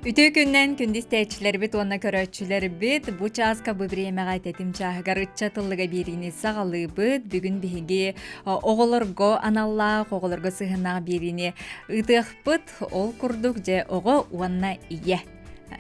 Үтүө күннэн күндү истээччилэрбит уонна көрөөччүлэрбит бу чааска бу бириэмэҕэ тэтим чааһыгар ыччат ыллыга биэриини саҕалыыбыт. Бүгүн биһиги оҕолорго аналлаах, оҕолорго сыһыаннаах биэриини ыытыахпыт. Ол курдук дьэ оҕо уонна ийэ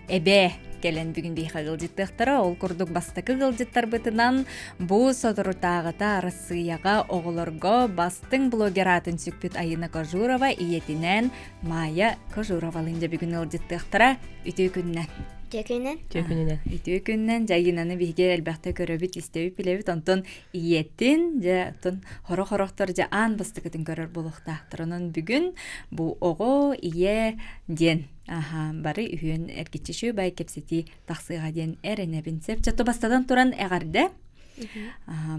эбээ кэлэн бүгүн биһиэхэ ыалдьыттыахтара. Ол курдук бастакы ыалдьыттарбытынан бу соторутааҕыта Арассыыйаҕа оҕолорго бастыҥ блогер аатын сүкпүт Айына Кожурова ийэтинээн Майя Кожуровалыын дьэ бүгүн ыалдьыттыахтара. Үтүө күннэн. Үтүө күннэн. Үтүө күнүнэн. Үтүө күннэн. Дьэ Айынаны биһиги элбэхтэ көрөбүт, истэбит, билэбит. Онтон ийэтин, дьэ, оттон хорох-хорохтор дьэ аан бастакытын көрөр буолуохтаахтар. Онон бүгүн бу оҕо, ийэ диэн аха, бары үһүөн эргиччи үчүгэй кэпсэтии тахсыаҕа диэн эрэнэбин. Сөп. Чато бастатан туран эҕэрдэ.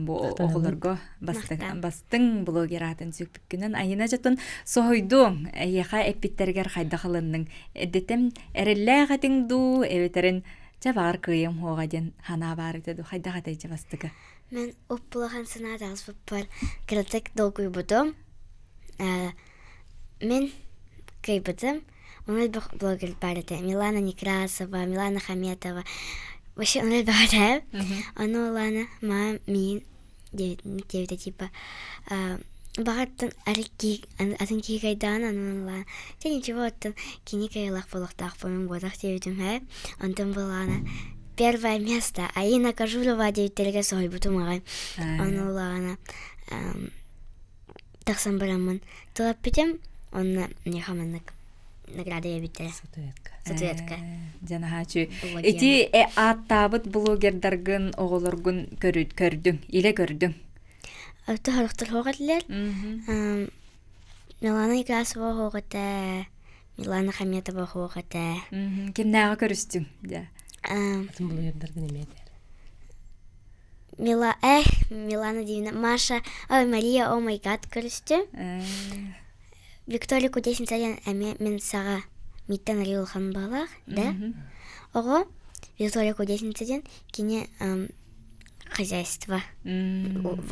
Бу оҕолорго бастыҥ блогер аатын сүкпүккүнэн Айына дьотун соһуйдуҥ. Эйиэхэ эппиттэригэр хайдах ылынныҥ? Эрдэттэн эрэллээх этиҥ дуу, эбэтэрин чэ баҕар кыайыам хуоҕа диэн санаа баар этэ дуу, хайдах этэй дьэ бастакы? Мен уп-улахан санаа таҕыспыппар кыратык долгуйбутум. Мин кыайбытым. Ону элбэх блогер баар этэ. Милана Некрасова, Милана Хаметова. Вообще ону элбэх этэ. Ону Лана маа миин диэбитэ типа баҕар атын киһи кайдаан анан Лана чэ ничего оттон кини кайылах буолуохтаахпын буотах диэбитим ээ онтон былаана первое место Аина Кожурова диэбиттэригэр соһуйбутум аҕай ону Лана тахсан бараммын тыл эппитим онно миэхэ маннык награда эбиттэрэ статуэтка статуэтка дьанаһаачы ити ааттаабыт блогердаргын оҕолоргун көрдүҥ илэ көрдүҥ Хорохтор хоох этилэр Милана Некрасова хоох этэ Милана Хаметова хоох этэ кимнээҕи көрүстүҥ дьэ атын блогердаргын эмиэ этэр Мила, эх, Милана Дивина, Маша, ой, Мария, о май гад көрүстүм. Виктория Кудесница диэн эмиэ мин саҕа мииттэн арыый улахан баҕалаах, да? Оҕо Виктория Кудесница диэн кини хозяйство,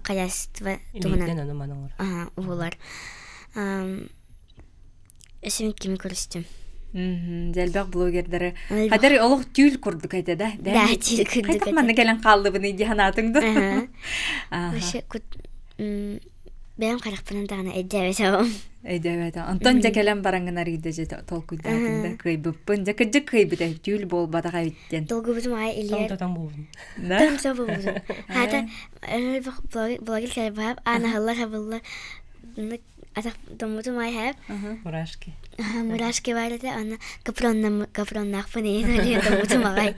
хозяйство туһунан уһулар. Өссө кими көрүстүм. Элбэх блогердары. Хадары олох түүл курдук этэ да? Да, түүл курдук этэ. Манна кэлэн хааллыбыный дии санаатыҥ да? Вообще бэйэм харахпынан даҕаны өйдөөбөтөҕүм. Өйдөөбөтөҕүм. Онтон дьэ кэлэн бараҥҥын арыйда дьэ толкуйдаатыҥ да кыайбыппын. Дьэ кырдьык кыайбыта түүл буолбатах эбит диэн. Долгубутум аайы илиэр. Тоҥ буолбутум. Тоҥ буолбутум. Хаата блогер кэлбэһэп аан аһыллар хабыллар Доммутум I have. Мурашки. Мурашки баар этэ, аны капроннаахпын ийэн доммутум аҕай.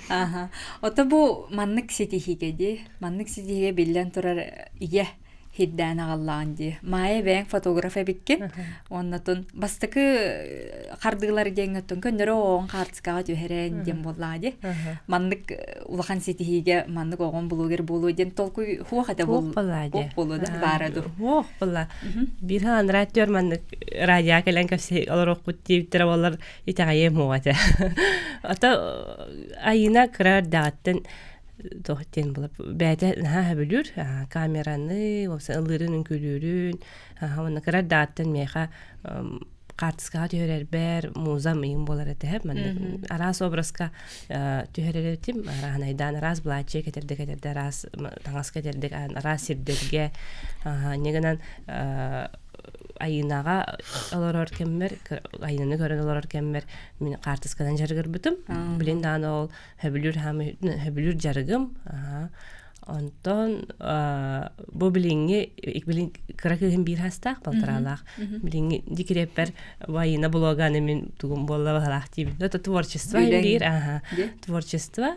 Аха. Ото бу маннык ситиһиигэ дии. Маннык ситиһиигэ биллэн турар ийэ хирдээн аҕаллаҕын дии. Маайа бэйэҥ фотограф эбиккин. Оннотун бастакы хардыылар диэҥҥэ көннөрү оҕоҥ хаартыскаҕа түһэрэн диэн буоллаҕа дии. Маннык улахан ситиһиигэ маннык оҕом блогер буолуо диэн толкуй хуох этэ Хуох буолла хуох буолуо да баара ду Хуох буолла. Биир хаан түөр маннык радио кэлэн кэпсэ олоруохпут диэбиттэрэ буоллар итэҕэйиэм хуох этэ. Ото Айына кыра эрдэҕиттэн туох диэн буолар бэйэтэ наһаа сөбүлүүр камераны ыллыырын үҥкүүлүүрүн уонна кыра эрдэҕиттэн миэхэ хаартыскаҕа түһэрэрбэр музам ыйым буолар этэ маннык араас образка түһэрэр этим арааһынайдаан араас былааччыйа кэтэрдэ кэтэрдэ араас таҥас кэтэрдик араас сирдэргэ инньэ гынан Айыынаҕа олорор кэммэр Айыынаны көрөн олорор кэммэр мин хаартысканан дьарыгырбытым билин даҕаны ол сөбүлүүр сөбүлүүр дьарыгым Онтон бу билиҥҥи билин кыра кыыһым биир хастаах балтараалаах. Билиҥҥи дикириэппэр Ваина блоганы мин тугум буолла баһалаах диибин. Это творчество биир аха творчество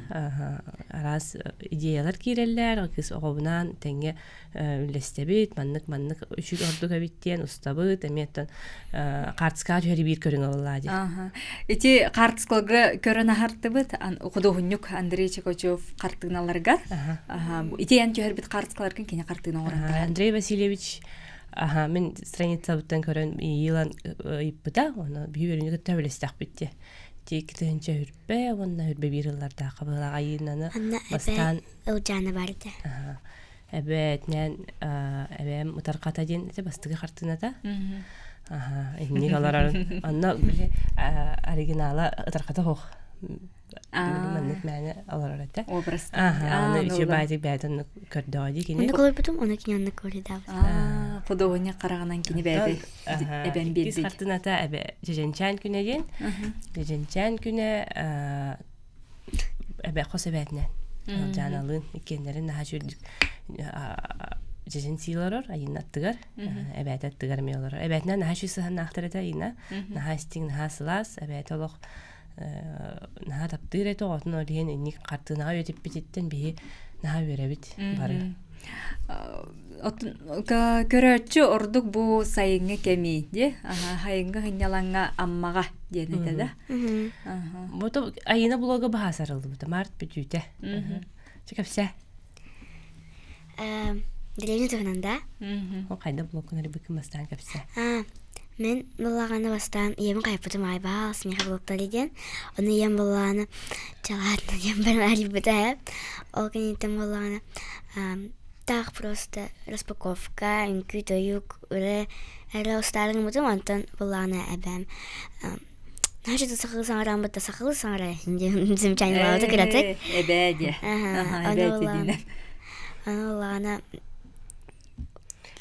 араас идеялар киирэллэр кыыс оҕобунаан тэҥҥэ үллэстэбит маннык маннык үчүгэй ордук эбит диэн устабыт эмиэ хаартыскаҕа түһэри биир көрүҥ ыллаа дии. Ити хаартыскаларга көрөн аһартыбыт худуоһунньук Андрей Чекачев хартыыналарыгар. Ити эн түһэрбит хаартыскаларгын кини хартыына оҥорон Андрей Васильевич аха мин страницабыттан көрөн иилан ыйыппыта оны биһи өрүнү кытта үлэстэхпит дии. Тик тыһынча хүрбэ уонна хүрбэ биир ыллардаах быһылаах айыынаны бастаан Ылдьаана бар этэ. Эбээтинэн эбээм ытарҕата диэн ити бастакы хартыыната. Аха, инник олорорун. Онно били оригинала ытархата суох. Маннык мээнэ олорор этэ. Образ. Аха, аны үчүгэй баайдык бэйэтин оннук көрдөҕө дии кини. Оннук олорбутум, ону кини оннук көрүдаабыт. Худуоһунньук хараҕынан кини бэйэтэ эбэн Иккис биэрбит. хартыыната эбэ Дьэдьэнчээн күнэ диэн. Дьэдьэнчээн күнэ эбэ хос эбээтинэн Ылдьааналыын иккиэннэрин наһаа үчүгэй дьэдьэн сии олорор Айыына аттыгар эбээтэ аттыгар эмиэ олорор эбээтинэн наһаа үчүгэй сыһыаннаахтар этэ Айыына наһаа истиҥ наһаа сылаас эбээтэ олох наһаа таптыыр этэ оҕотун ол иһин инник хартыынаҕа үйэтиппититтэн биһи наһаа үөрэбит бары Көрөөччү ордук бу сайыҥҥы кэми дии сайыҥҥы сынньалаҥҥа Аммаҕа диэн этэ да Бу Айыына блога баһа сарыллыбыта март бүтүүтэ. Чэ кэпсээ. Деревня туһунан да? Ол хайда блогкун эрбиккин бастаан кэпсээ. Мен буллаҕаны бастаан ийэм хайпытым айбаа смеха блогтары диэн. Ону ийэм буллаҕаны чалаатынан ийэм баран арыйбыта. Ол кэнниттэн буллаҕаны таах просто распаковка, үҥкүү-тойук, үлэ эрэ устаарын гыммытым. Онтон буллаҕына эбээм Значит, сахалыы саҥараан бытта сахалыы саҥара диэн замечаниелаабыта кыратык. Эбээ диэ. Эбээ тидинэн. Аны улаана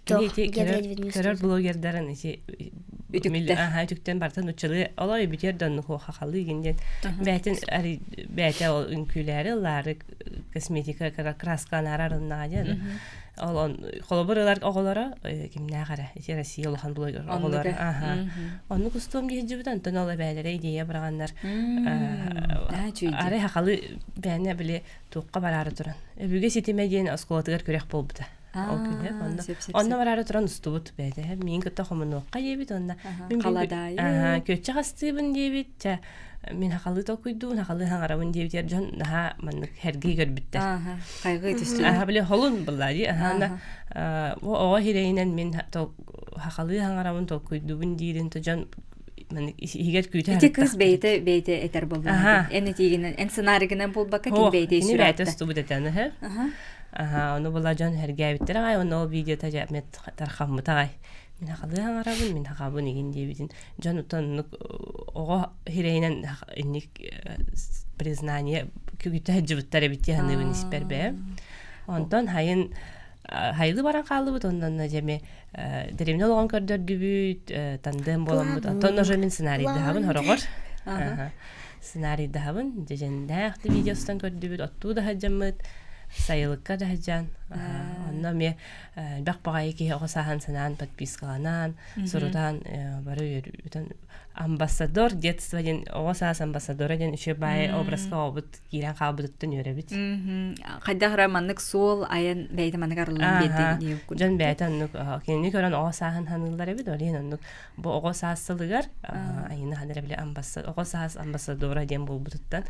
Көрөр блогердарын ити үтүктэн үтүктэн бартан уччалыы олой бүтэр донну хахалыы гин диэн бээтин бээтэ ол үҥкүүлээри ыллаары косметика краскалаары арыннаҕа диэн ол он холобур ылар оҕолоро кимнээх эрэ ити Россия улахан блогер оҕолоро аха оннук устуом диһдьибит онтон ол эбээлэрэ идея быраҕаннар арай хахалы бээнэ били туохха бараары туран өбүгэ ситимэ диэн оскуолатыгар күрэх буолбута ол күнэ онно онно бараары туран устубут бэйэтэ миин кытта хомунуохха диэбит онно халадаайы күөччэх астыыбын диэбит чэ мин хахалыы толкуйдуун хахалыы хаҥарабын диэбитигэр дьон наһаа маннык сэргии көрбүттэр хайгыы түстүлэр аха били холун булла дии аха бу оҕо хирэйинэн мин хахалыы хаҥарабын толкуйдуубун диирин то дьон маннык иһигэр күүтэ Ити кыыс бэйэтэ бэйэтэ этэр буоллаҕа эн этиигинэн эн сценарийгынан буолбакка кини бэйэтэ кини бэйэтэ устубут этэн аха ону була дьон сэргээбиттэр аҕай онно ол видеота дьэ тархаммыт аҕай мин хахалыы хаҥарабын мин хахабын игин диэбитин дьон оннук оҕо хирэйинэн инник признание күгүтэ сылдьыбыттар эбит дии саныыбын испэр бэйэм онтон хайын хайылы баран хааллыбыт оннонно дьэми дэриэбинэ олоҕун көрдөрдүбүт тандем буоламмыт онтон уже мин сценарийдаһабын хороҕор сценарийдаһабын дьэдьэннээх да видеостан көрдүбүт оттуу да сылдьаммыт сайылыкка да сылдьан онно эмиэ элбэх баҕайы киһи оҕо сааһын санаан подпискаланан сурутаан бары үөрүүтэн амбассадор детства диэн оҕо саас амбассадора диэн үчүгэй баайы образка оҕобут киирэн хаалбытыттан үөрэбит. Хайдах эрэ маннык суол айан бэйэтэ маннык арыллан биэрдин Дьон бэйэтэ оннук кинини көрөн оҕо сааһын ханыыллар эбит ол иһин оннук бу оҕо саас сылыгар айыны ханара били оҕо саас амбассадора диэн буолбутуттан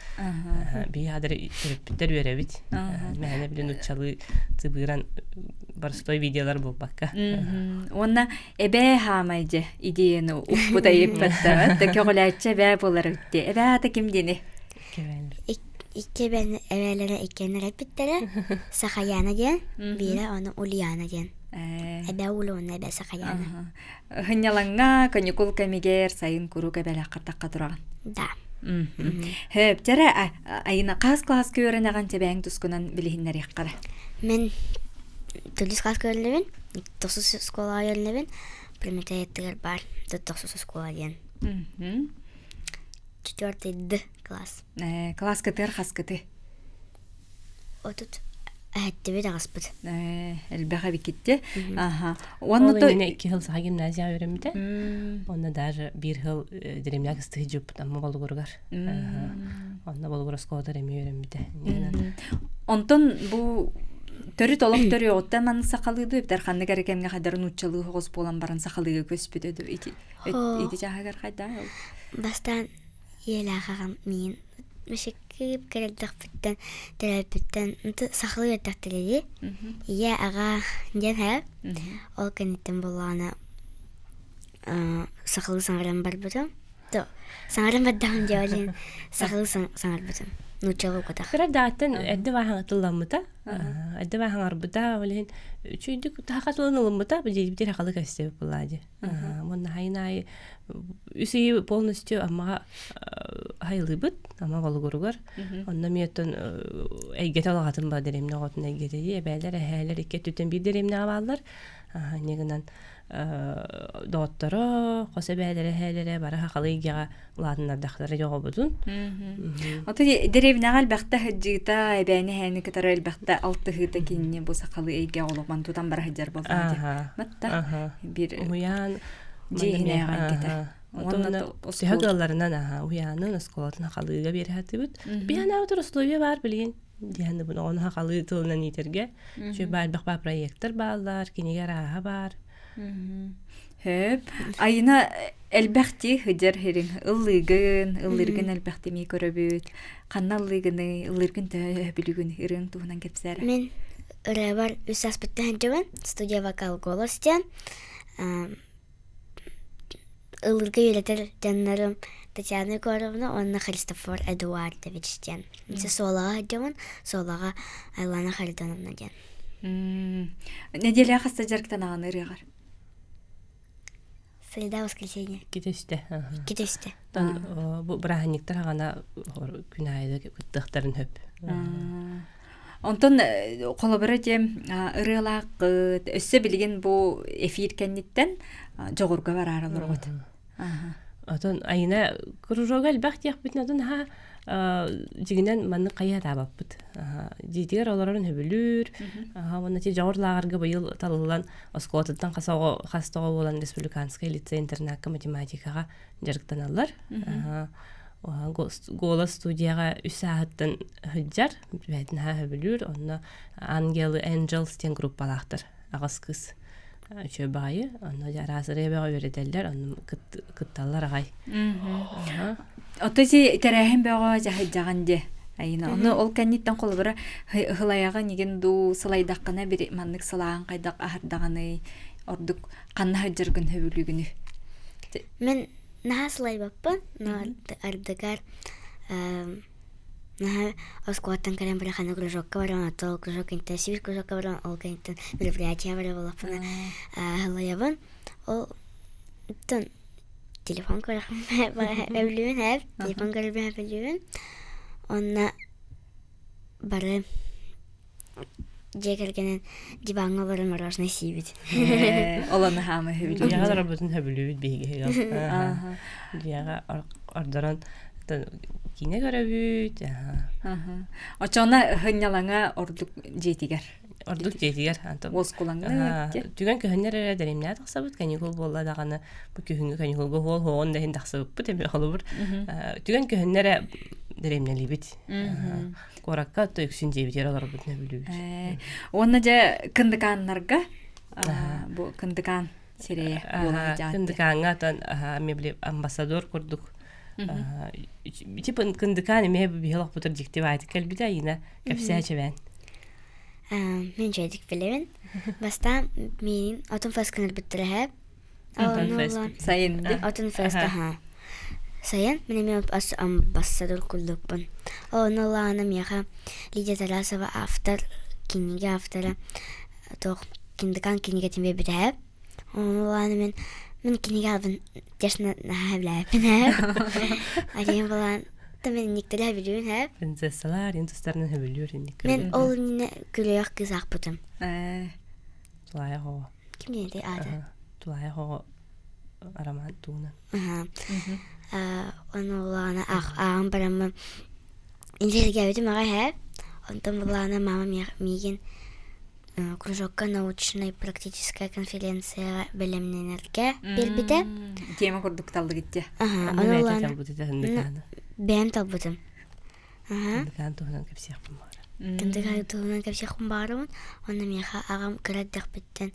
биһи хадары төрөппүттэр үөрэбит мэһэнэ били нуччалыы тыбыыран боростой видеолар буолбакка уонна эбээ хаамай дьэ идеяны укпут айыппаттара да көҕүлээччи эбээ буолар үтти эбээ ата ким диэни Икки эбээлэрэ иккиэннэр эппиттэрэ Сахаяна диэн биирэ ону Ульяна диэн эбээ Уля уонна эбээ Сахаяна Һынньалаҥҥа каникул кэмигэр сайын куруук эбэлэххэ тураҕын. Да. Хөп, дьэрэ Айына хас класска үөрэнэҕин чэбээҥ тускунан билиһиннэриэххэ эрэ. Мин төрдүс класска үөрэнэбин, тохсус оскуолаҕа үөрэнэбин, Прометей аттыгар баар тохсус оскуола диэн. Четвертый Д класс. Класскытыгар хаскыты? Отут эһэттибит аҕаспыт. Элбэх эбиккитти. Аха. Уонна то икки сыл саха гимназияҕа үөрэммитэ. Онно даже биир сыл деревняк ыстыһы дьуппут Амма Болугуругар. Онно Болугур оскуолатыгар эмиэ үөрэммитэ. Онтон бу төрүт олох төрүөҕүттэн маннык сахалыы дуу эбэтэр ханнык эрэ кэмҥэ хайдары нууччалыы оҕус буолан баран сахалыыга көспүтэ дуу ити ити чааһыгар хайдаа Бастаан ийэлээх аҕам миин Мишиккип кэлэрдэхпиттэн төрөөппүттэн сахалыы үөрдэхтэрэ Ийэ аҕа диэн һэ ол кэнниттэн буоллаҕына сахалыы саҥаран барбытым. Саҥаран бардаҕым диэҕин сахалыы саҥарбытым. Нууччалыы укатах. Кыра дааттан эрдэ бааһаҥа тылламмыта. Эрдэ бааһаҥарбыта, ол иһин үчүгүйдүк таха тылын ылыммыта, бу дьиэбитигэр халы кэстибит булаа дии. Уонна хайын аайы үс ыйы полностью аммаҕа хайылыыбыт, ама болугуругар. Онно эмиэ эйгэтэ улаҕатын ба дэриэбинэ оҕотун эйгэтэ дии, эбээлэр, эһээлэр икки өттүттэн биир дэриэбинэҕэ бааллар. Инньэ гынан доҕотторо, хос эбээлэрэ, эһээлэрэ бары хахалы эйгэҕэ улаатыннардахтара дьоҕобутун. Ото дэриэбинэҕэ элбэхтэ сылдьыыта, эбээни эһээни кытары элбэхтэ алтыһыыта кинини бу сахалыы эйгэ олоҕун тутан бара сылдьар буоллаҕа дии. Матта биир уһуйаан дьиэһинээҕи эйгэтэ. Уонна төһө кыалларынан уһуйаанын оскуолатын хахалыыга биэрэ сатыыбыт. Биһиэнээбит условия баар билигин диэн оҕону хахалыы тылынан иитэргэ. Үчүгэй баар элбэх баар проектор бааллар, кинигэ арааһа баар. Хөп. Айына элбэхти сыдьар хириҥ ыллыыгын, ыллыыргын элбэхти мии көрөбүт. Ханна ыллыыгыный, ыллыыргын төһө өһөбүлүгүн ырыаҥ туһунан кэпсээр. Мин ырыабар үс аспыттан сылдьабын. Студия вокал голос диэн. Ыллыырга үөрэтэр дьоннорум Татьяна Егоровна уонна Христофор Эдуардович диэн. Мин Суолаҕа сылдьабын, Суолаҕа Айлана Харитоновна диэн. Неделя хаста дьарыктанаҕын ырыаҕар? Среда, воскресенье. Иккитэ үстэ. Иккитэ үстэ. Бу бырааһынньыктар хаҕана күн аайы кыттыахтарын сөп. Онтон холобура диэм ырыалааххыт, өссө билигин бу эфир кэнниттэн дьоҕурга бараары олороҕут. Отон айына кружога элбэх диэхпитин отон аха дьигинэн маннык хайа атаабаппыт. Дьиэтигэр олорорун хөбүлүүр. Уонна ти дьоҕур лааҕырга быйыл талыллан оскуолатыттан хас оҕо хас тоҕо буолан республиканскай лицей интернакка математикаҕа дьарыктаналлар. Голос студияҕа үс сааһыттан сылдьар, бэйэтин наһаа сөбүлүүр. Онно Ангелы Angels диэн группалаахтар аҕыс кыыс үчүгэй баҕайы. Онно дьэ араас ырыа бөҕө үөрэтэллэр, онно кытталлар аҕай. Ото си тэрээһин бөҕө дьаһайдьаҕын дии. Айына. Ону ол кэнниттэн холобура ыһылайаҕа нигин дуу сылайдаххына бир маннык сылаан хайдах аһардаҕаный ордук ханна сылдьаргын сөбүлүүгүнүй? Мин наһаа сылайбаппын, но ардыгар наһаа оскуолаттан кэлэн баран ханна кружокка баран, оттон ол кружок интенсив кружокка баран, ол кэнниттэн мероприятие барар буоллахпына сылайабын. Ол оттон телефон көрөбүн һээп, телефон көрөбүн Онно бары Дьиэ кэргэнин диваҥҥа олорон мороженое сиибит. Ол хаама сөбүлүүбүт. Дьиэҕэ олорбутун сөбүлүүбүт биһиги. Дьиэҕэ ордорон киинэ көрөбүт. Оччоҕуна сынньалаҥа ордук дьиэтигэр. Ордук дьиэтигэр. Уоскулаҥҥа. Түгэн көһүннэр эрэ дэримнээ тахсабыт. Каникул буолла даҕаны бу күһүҥҥү каникулга хуол хуоҕун да иһин тахсыбыппыт эми холобур. Түгэн көһүннэр эрэ дэримнэлиибит. Куоракка то үксүн дьиэбитигэр олорбутун өбүлүүбүт. Уонна дьэ кындыкааннарга бу кындыкаан сирэйэ буолан Кындыкааҥҥа отон мебли амбассадор курдук типа кындыкаан эмиэ биһи олохпутур дьикти баайдык кэлбитэ айына кэпсээ чэбээн. Мин дьэдик билэбин. Бастаан миин отун фест кынырбыттара һээп. Сайын Отун фест аха. Сайын мин эмиэ амбассадор курдукпун. Онно улаана миэхэ Лидия Тарасова автор, кинигэ автора туох Киндыкан кинигэтин биэрбитэ һээп. Онно улаана мин мин кинигэ албын честно наһаа билээппин һээп. Один булаан та мин инниктэрэ билүүн һээп. Принцессалар ин тустарынан хөбүлүүр инник. Мен ол иннинэ күлүөх кыыс аахпытым. Тулаайах оҕо. Ким диэтэй аата? Тулаайах оҕо роман туунан. Ону улаана ааҕан бараммын интириэһиргээбитим аҕай һээп. Онтон булаана мама миигин кружокка научнай практическая конференцияҕа бэлэмнэнэргэ биэрбитэ. Тема курдук таллыгыт дии. Ону улаана бэйэм талбытым. Кындыкаан туһунан кэпсиэхпин баҕарабын. Кындыкаан туһунан кэпсиэхпин баҕарабын. Уонна миэхэ аҕам кыра эрдэхпиттэн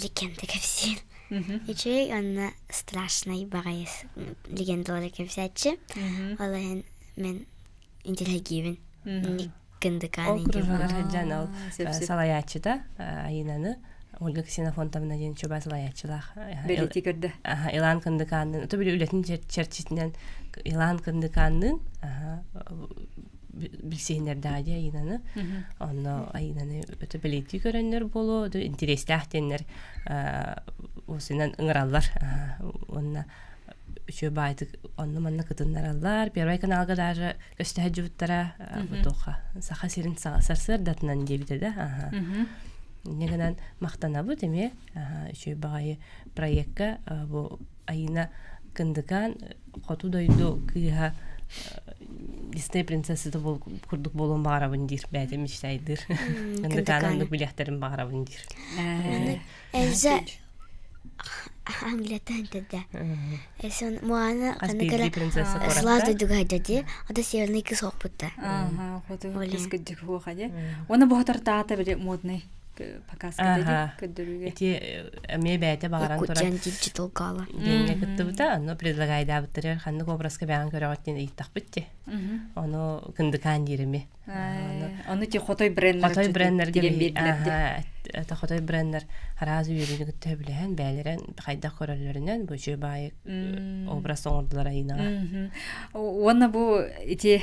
легенда кэпсиир. Үчүгэй уонна страшнай баҕайы легендалары кэпсээччи. Ол иһин мин интеллигиибин. Кындыкаан Ол кружогар сылдьан ол салайааччыта Айыынаны. Ольга Ксенофонтовна диэн чуба салайааччылаах. Бэлиэтии көрдө. Илан Кындыкаанныын, ото били үлэтин чэрчитинэн Илан Кындыкаанныын билсиһиннэрдэҕэ дии Айыынаны. Онно Айыынаны өтө бэлиэтии көрөннөр буолуо, интириэстээх диэннэр усунан ыҥыраллар. Уонна үчүгэй баайдык онно-манна кытыннараллар. Первый каналга даже көстө сылдьыбыттара бутуха Саха сирин сарсыардатынан диэбитэ да. Инньэ гынан махтанабыт эмиэ үчүгэй баҕайы проекка бу Айыына Кындыкаан хоту дойду кыыһа Дисней принцессата курдук буолуон баҕарабын диир бэйэтэ мечтайдыыр. Кындыкааны оннук билиэхтэрин баҕарабын диир. Эльза Англияттан төрдө. Эсон Моана Хас биирдии принцесса Сылаас дойдуга дьади, ода северный кыс оохпутта. Ага, хоту кыс кырдьык хуоха дии. Уонна боһотортаата били модный показка дии көрдөрүүгэ. Ити эмиэ бэйэтэ баҕаран туран Якутян диджитал гала. диэҥҥэ кыттыбыта, онно предлагайдаабыттарыгар ханнык образка бэйэҕин көрөҕүт диэн ыйыттахпыт дии. Ону Кындыкаан диир эмиэ. Ону ти хотой бренднер Хотой бренднерге это хотой бренднер араас үөрүүнү кытта сөбүлэһэн бэйэлэрин хайдах көрөллөрүнэн бу үчүгэй баайы образ оҥордулар Айыынаҕа. Уонна бу ити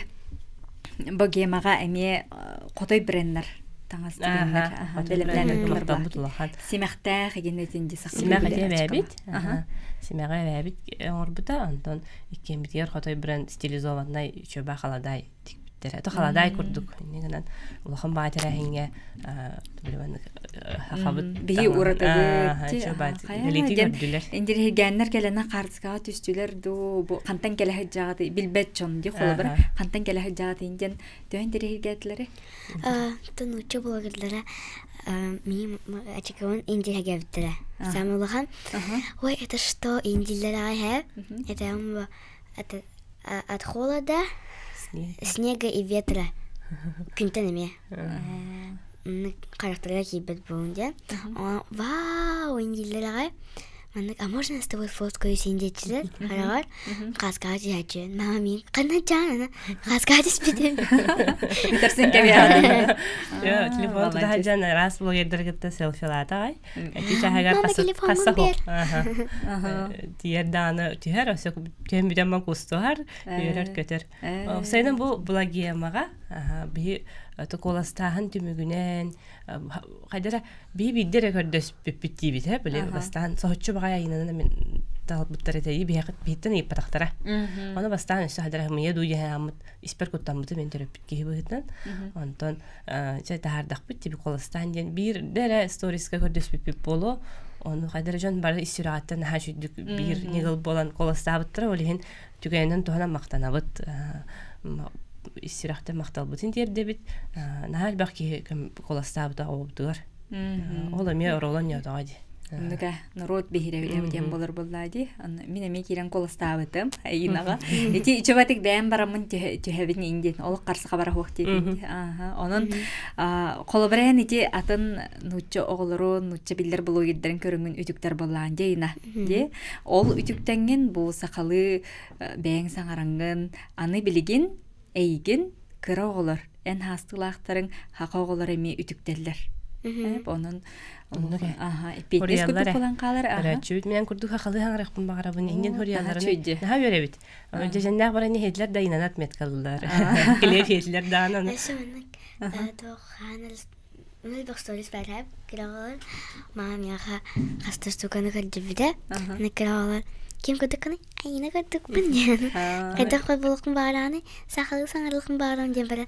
богемаҕа эмиэ хотой бренднер таҥас тигэннэр бэлэмнээн махтаммыт улахан. Симэхтээх игин этин ди Симэх ити эбээбит. Симэҕи эбээбит оҥорбута. Онтон иккиэммитигэр хотой бренд стилизованнай үчүгэй халадаай тикпиттэрэ. Это халадаай курдук. Инньэ гынан улахан баай тэрээһиҥҥэ хахабыт Биһи уратыбыт. Көрдүлэр. Интириһиргээннэр кэлэнэ хаартыскаҕа түстүлэр дуу, бу хантан кэлэ сылдьаҕытый билбэт дьон дии холобура хантан кэлэ сылдьаҕытый диэн төһө интириһиргээтилэри? Нуучча блогердара мин ачыкыбын интириһиргээбиттэрэ. Самый улахан. Ой, это что, индилер аҕай Это это от холода, снега и ветра. Күнтэн эмиэ. Харахтарыгар киирбэт буолун диэн. Вау, индиилэр аҕай. Маннык, а можно я с тобой фоткаюсь индиэччилэр хараҕар хааскаҕа түһээччи. Мама миин ханна чаана хааскаҕа түспүтүм. Бүтэрсин кэбиһэҕин. Телефон тута сылдьан араас блогердары кытта селфилаата аҕай. Эти чаһыгар Мама телефоммун бер. Тиэр даҕаны түһэр, өссө түһэн бүтэн ман кустуһар, үөрэр-көтөр. Сайынан бу благиемаҕа биһи токуоластааһын түмүгүнэн хайдара биһи биирдэ эрэ көрдөспүппүт диибит э били бастаан соһуччу баҕай айыынанан мин талбыттар этэйи биһиттэн ыйыппатахтара. Ону бастаан өссө хайдара мыя дуу диэн испэр куттаммытым мен төрөппүт киһи быһыытынан. Онтон чэ таһаардахпыт тиби колостаан диэн биир эрэ сториска көрдөспүппүт буолуо. Ону хайдара дьон бары ис сүрэҕиттэн наһаа үчүгдүк биир ньыгыл буолан колостаабыттара. Ол иһин түгэнинэн туһанан махтанабыт. Ис сүрэхтэн махталбытын тиэрдэбит. Наһаа элбэх киһи колостаабыта оҕобутугар. Ол эмиэ оролон ньотоҕо дии. Оннука норуот биһирэбилэ диэн болор буоллаа дии. Мин эмиэ киирэн куоластаабытым Айынаҕа. Ити үчүгэтик бэйэм бараммын түһэбин индин олох харсыха бара хуох диэтин. Онон холобура ити атын нуучча оҕолору нуучча биллэр блогердарын көрүҥүн үтүктэр буоллаан дии Айына. Дии. Ол үтүктэҥҥин бу сахалыы бэйэҥ саҥараҥҥын аны билигин эйигин кыра оҕолор эн хаастыылаахтарыҥ хака оҕолор эмиэ үтүктэллэр. Онон эппиэтинэс курдук буолан хаалар. Көрөөччүбүт минэн курдук хахалыы хаҥарыахпын баҕарабын. Иннин хоруйалларын наһаа үөрэбит. Дьэдьэннээх баран иһэллэр да инан отметкалылар. Килиэп иһэллэр даҕаны. Өссө маннык туох хаанал элбэх сторис баар кыра оҕолор мама миэхэ хаста штуканы көрдөрбүтэ. Аны кыра оҕолор ким курдуккуный? Айына курдукпун диэн. Хайдах буолуохпун баҕараҕыный? Сахалыы саҥарыллыахпын баҕарабын диэн баран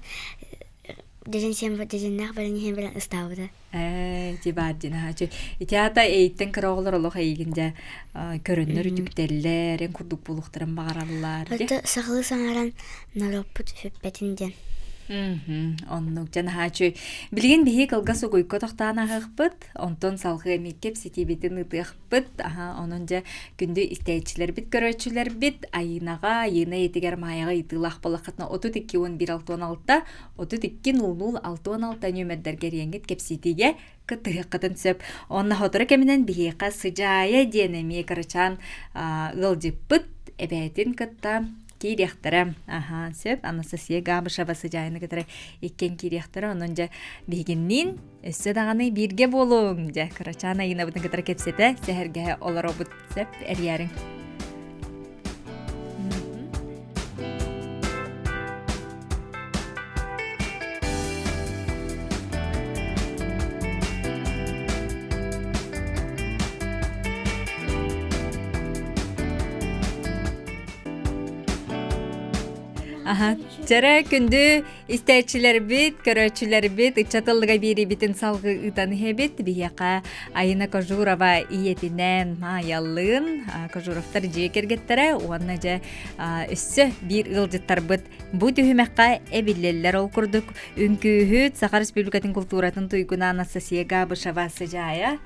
дьэдьэн сиэн дьэдьэннээх баран иһэн баран ыстаабыта. Ээ, ити баар дии наһаа үчүгэй. Ити аата эйиттэн кыра оҕолор олох эйигин дьэ көрөннөр үтүктэллэр, эн курдук буолуохтарын баҕараллар дии. Ото сахалыы саҥаран норуоппут сүппэтин диэн. Оннук дьэ наһаа үчүгэй. Билигин биһиги кылгас угуйка тохтоон ааһыахпыт, онтон салҕыы эмиэ кэпсэтиибитин ыытыахпыт. Аһа, онон дьэ күндү истээччилэрбит, көрөөччүлэрбит Айыынаҕа, Айыына ийэтигэр Маайаҕа ыйытыылаах буоллаххытына 32 11 66 32 00 66 нүөмэрдэргэ эрийэҥҥит кэпсэтиигэ кыттыһыаххытын сөп. Онно сотору кэминэн биһиэхэ Сыдьаайа диэн эмиэ кырачаан ыалдьыппыт эбээтин кытта. киириэхтэрэ. Аха, сөп. Анастасия Габышева сыдьаайыны кытары иккиэн киириэхтэрэ. Онон дьэ биһигинниин өссө даҕаны бииргэ буолуҥ. Дьэ, кырачаан Айыынабытын кытары кэпсэтэ, сэһэргэһэ олоробут. Сөп, эрийээриҥ. Аха. Чэрэ күндү истээччилэрбит, көрөөччүлэрбит, ыччат ыллыга биэриибитин салгыы ыытан иһэбит. Биһиэхэ Айына Кожурова ийэтинээн Маайаллыын, Кожуровтар дьиэ кэргэттэрэ уонна дьэ өссө биир ыалдьыттарбыт бу түһүмэххэ эбиллэллэр. Ол курдук үҥкүүһүт Саха Республикатын култууратын туйгуна Анастасия Габышева Сыдьаайа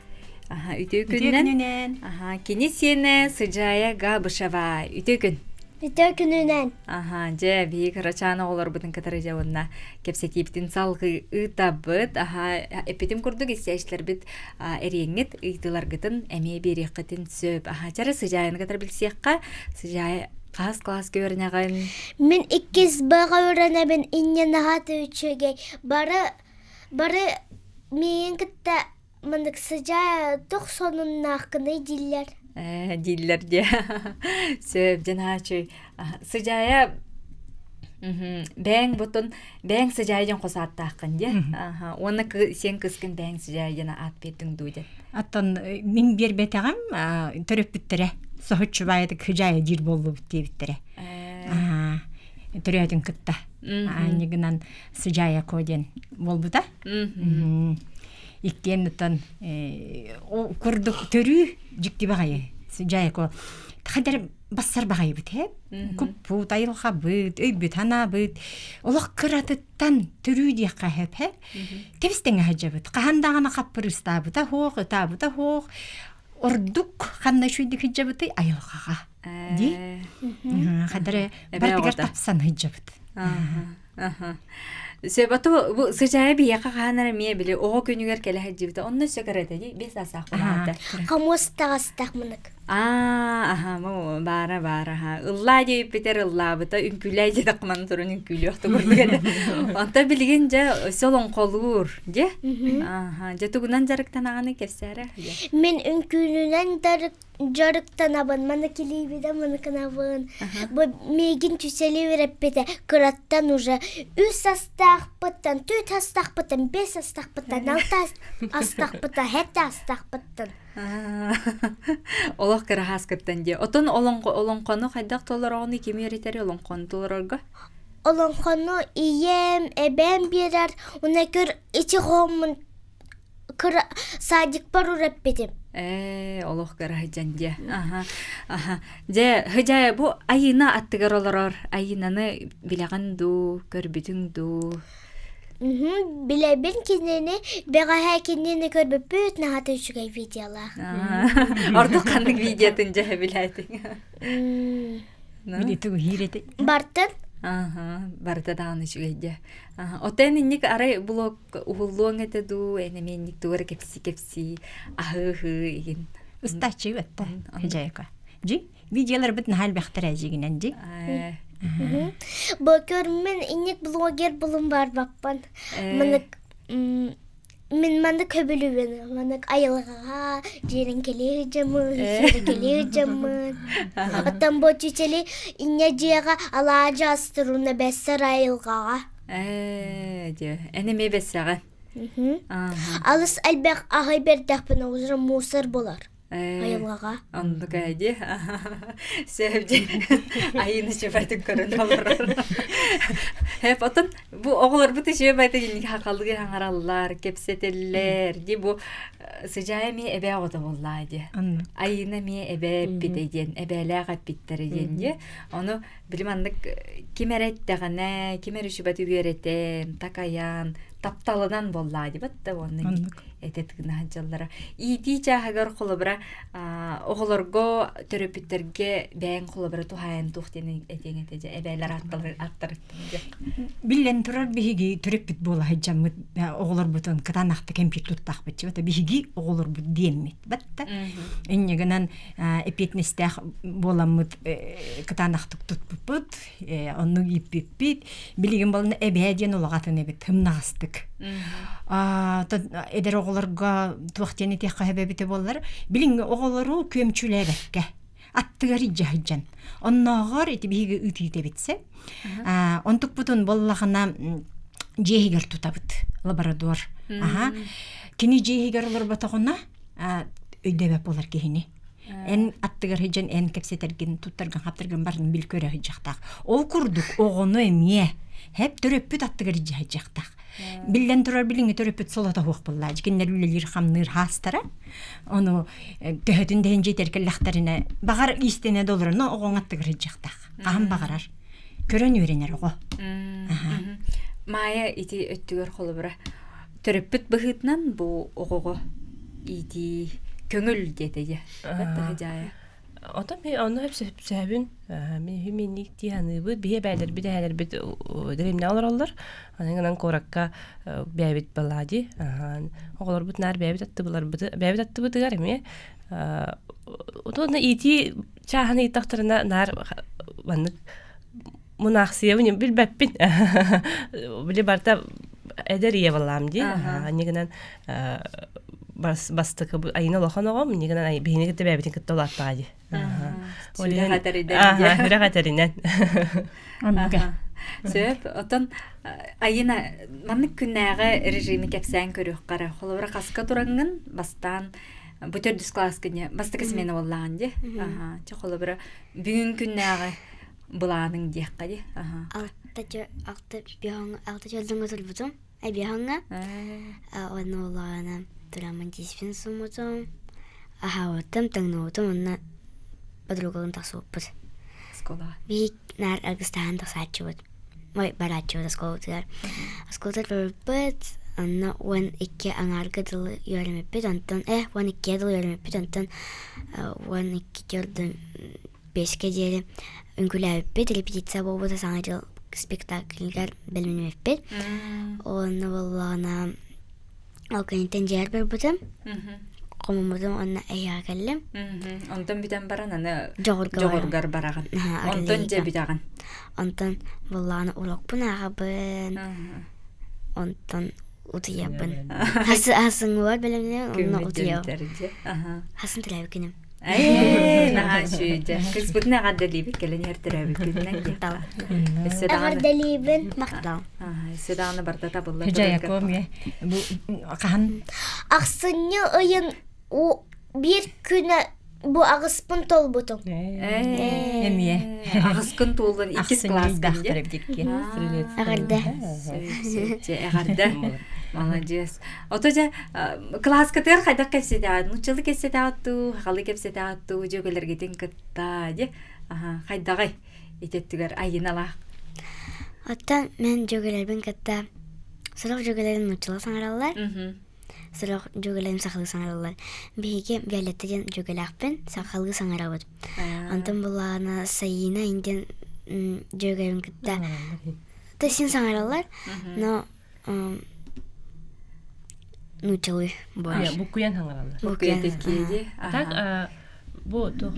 Аха, үтүө күнүнэн. Аха, кини сиэнэ Сыдьаайа Габышева. Үтүө күн. Үтүө күнүнэн. Аха, дьэ, биһиги кырачаан оҕолорбутун кытары дьэ уонна кэпсэтиибитин салгыы ыытабыт. Аха, эппитим курдук истээччилэрбит эриэҥҥит ыйытыыларгытын эмиэ биэриэххитин сөп. Аха, чэрэ Сыдьаайаны кытары билсиэххэ. Сыдьаайа хас кылааска үөрэнэҕин? Мин иккис баҕа үөрэнэбин, инньэ наһаа үчүгэй. Бары бары миигин кытта Маннык сыдьаа туох сонуннааххыный дииллэр. Ээ, дииллэр диэ. Сөп, дьэ наһаа үчүгэй. Сыдьаайа бэйэҥ бутун бэйэҥ сыдьаайа диэн хос ааттааххын диэ. Уонна сиэн кыыскын бэйэҥ сыдьаайа диэн аат биэрдиҥ дуу диэн. Оттон мин биэрбэтэҕим төрөппүттэрэ соһуччу баайытык хыдьаайа диир буоллубут диэбиттэрэ. Төрөөтүн кытта. Аанньыгынан сыдьаайа ко диэн буолбута. Иккиэн оттон курдук төрүү дьикти баҕайы дьайко хадэр бассар баҕайыбыт һэ куппут айылҕабыт өйбүт ханаабыт олох кыратыттан төрүү диэххэ хэп һэ тэбис тэҥэ сылдьабыт хаһан даҕаны хаппырыыстаабыта суох ытаабыта суох ордук ханна үчүгэйдик сылдьабытый айылҕаҕа дии хадары барытыгар тапсан сылдьабыт. Сөп, ото бу сычаайа биһиэхэ хаһан эрэ эмиэ били оҕо күнүгэр кэлэ сылдьыбыта. Онно өссө кыра этэ дии, 5 саастаах буолаата. Хомус таҕыстах мынык. Аа, аха, бу баара баара аха. Ыллаа диэбиппитэр ыллаабыта, үҥкүүлээ диэтэххэ манна туран үҥкүүлүөх да курдук этэ. Онтон билигин дьэ өссө олоҥхолуур, дьэ. Аха, дьэ тугунан дьарыктанаҕыный кэпсээрэ? Мин үҥкүүнүнэн дьарыктанабын, маны килиибидэ маны гынабын. Бу миигин түсэли үөрэппитэ кыраттан уже үс астаахпыттан, түөрт астаахпыттан, бэс астаахпыттан, алта астаахпыттан, сэттэ астаахпыттан. Олох кыраһааскыттан диэ. Отон олоҥхону хайдах толороҕуный, ким үөрэтэр олоҥхону толорорго? Олоҥхону ийэм, эбээм биэрэр, уна көр ичи хоһоммун кыра садикпар үрэппитим. Ээ, олох кыра сылдьан дьэ. Аха, аха. Дьэ, Хыдьаайа, бу Айыына аттыгар олорор. Айыынаны билэҕин дуу, көрбүтүҥ дуу? Билэбин кинини, бэҕэһээ кинини көрбүппүт, наһаа үчүгэй видеолаах. Ордук ханнык видеотын дьэ билээтиҥ? Били тугу хиирэтэ? Бартын. Аха, барыта даҕаны үчүгэй дьэ. Отен инник арай блог уһуллуоҥ этэ дуу, эн эмиэ инник тугу эрэ кэпсии-кэпсии, аһыы-аһыы игин. Ыстааччы бэтта, хыдьайка. Дьи, видеоларбыт наһаа элбэхтэр эдьигинэн дьи. Бу көрмин инник блогер булун барбаппын. Манык мин маннык көбүлүбүн манык айылҕаҕа дьиэрин кэлиэ дьаммын сиэрэ кэлиэ дьаммын оттон бу чүчэли инньэ дьиэҕэ алаадьы астыруна бэссэр айылҕаҕа Ээ, дьэ, эн эмиэ бэссэҕин. Алыс элбэх аһый бердэхпин уже мусор болар. Айылҕаҕа. Оннук ээ дии. Сөп дии. Айыыны үчүгэйдик көрөн олорор. Хэп, отон бу оҕолорбут үчүгэйдик инник хахалыы хаҥараллар, кэпсэтэллэр дии бу сыдьаайа эмиэ эбээ оҕото буоллаа дии. Айыына эмиэ эбээ эппитэ диэн, эбээлээх эппиттэрэ диэн дии. Ону били маннык ким эрэ эттэҕинэ, ким эрэ үчүгэйдик үөрэтэн, такайан, тапталынан буоллаа дибат да уонна этэ тыына сылдьаллара. Иитии чааһыгар холобура оҕолорго төрөппүттэргэ бэйэҥ холобура туһаайан туох диэн этиэҥ этэ дьэ эбээлэр аттарыттан дьэ. Биллэн турар биһиги төрөппүт буола сылдьаммыт оҕолорбутун кытаанахтык эмпит туттахпыт чыбата биһиги оҕолорбут диэммит батта инньэ гынан эппиэтинэстээх буоламмыт кытаанахтык тутпуппут оннук ииппиппит билигин болна эбээ диэн улаҕатын эбит ымнаҕастык эдэр оҕолорго туох диэн этиэххэ сөбөбүтэ буоллар билиҥҥи оҕолору күөмчүлээбэккэ аттыгар илдьэ сылдьан оннооҕор ити биһиги ыытыытэбитсэ онтукпутун боллаҕына дьиэ иһигэр тутабыт лаборатор аха кини дьиэ иһигэр олорботоҕуна өйдөөбөт буолар киһини Эн аттыгар сылдьан эн кэпсэтэргин, туттаргын, хаптаргын барын бил көрө сылдьахтаах. Ол курдук оҕону эмиэ хэп төрөппүт аттыгар илдьэ сылдьахтаах. Биллэн турар билиҥҥи төрөппүт солото суох буоллаа. Кинилэр үлэлиир хамныыр хаастара. Ону төһөтүн дэһин дьиэтэр кэллэхтэринэ баҕар иистэнэ да олорон оҕоҥ аттыгар сылдьахтаах. Хаһан баҕарар. Көрөн үөрэнэр оҕо. Маайа ити өттүгэр холобура төрөппүт быһыытынан бу оҕоҕо иитии көҥүл диэтэ дьэ. Баттаһы Отон ми онно сөпсөбүн ми минник дии саныыбыт биһи эбээлэрбит эһээлэрбит дэриэбинэ олороллор аны гынан куоракка бэйэбит балаади оҕолорбут наар бэйэбит аттыбыларбыты бэйэбит аттыбытыгар эмиэ отон иитии чааһын ыйыттахтарына наар маннык мунаахсыйабын билбэппин били барыта эдэр ийэ балаам дии анньыгынан бастакы айына улахан оҕом иннигинэн биһини кытта бэйэбитин кытта улааттаҕа дии сүрэх этэринэн Сөп. Отон Айына маннык күннээҕи режими кэпсээн көрүөххэ эрэ. Холобура хаска тураҥҥын бастаан бу төрдүс класска бастакы смена буоллаҕын дии. Аха. Холобура бүгүн күннээҕи былааныҥ диэххэ дии. Алта алта алта чөлдөҥҥө турбутум. Эбиэһэҥҥэ уонна улаҕана тураммын тииспин сууммутум, аһаабытым, таҥныбытым уонна подругалыын тахсыбыппыт. Оскуолаҕа. Биһик наар аргыстаһан тахсааччыбыт. Ой, барааччыбыт оскуолабытыгар. Оскуолатыгар барбыппыт, онно 12 аҥаарга дылы үөрэммиппит, онтон 12-гэ дылы үөрэммиппит, онтон 12 төрдүн биэскэ диэри үҥкүүлээбиппит, репетиция буолбута Саҥа дьыл спектакльгар бэлэмнэммиппит. Уонна буоллаҕына ол кэнниттэн дьиэбэр барбытым. Хомуммутум уонна эһиэхэ кэллим. Онтон бүтэн баран аны дьоҕургар бараҕын. Онтон дьэ бүтэҕин. Онтон буоллаҕына урокпун ааҕабын. Онтон утуйабын. Хасыҥҥыбар бэлэмнэнэн онно утуйабын. Хасын төрөөбүт күнүм. Ээ, наһаа үчүгэй. Кыыспытын эҕэрдэлиибит, кэлэн иһэр төрөөбүт күнүнэн Махтал. Эҕэрдэлиибин. Махтал. Өссө даҕаны барыта табылла Жаяко эмиэ бу хаһан Ахсынньы ыйын биир күнэ бу аҕыспын толбутум. Эмиэ. Аҕыскын туоллан иккис класс Эҕэрдэ. Эҕэрдэ. Молодец. Ото дьэ кылааскытыгар хайдах кэпсэтэҕит? Нууччалыы кэпсэтэҕит дуу, сахалыы кэпсэтэҕит дуу, дьүөгэлэргитин кытта дьэ хайдаҕый ити өттүгэр айыналаах? Оттон мен дьүөгэлэрбин кытта сорох дьүөгэлэрим нууччалыы саҥараллар, сорох дьүөгэлэрим сахалыы саҥараллар. Биһиги Виолетта диэн дьүөгэлээхпин, сахалыы саҥарабыт. Онтон буллаҕына Саина диэн дьүөгэлэрин кытта то син саҥараллар, но нууччалыы больше. Буккуйан саҥараллар. Буккуйан такие Так бу туох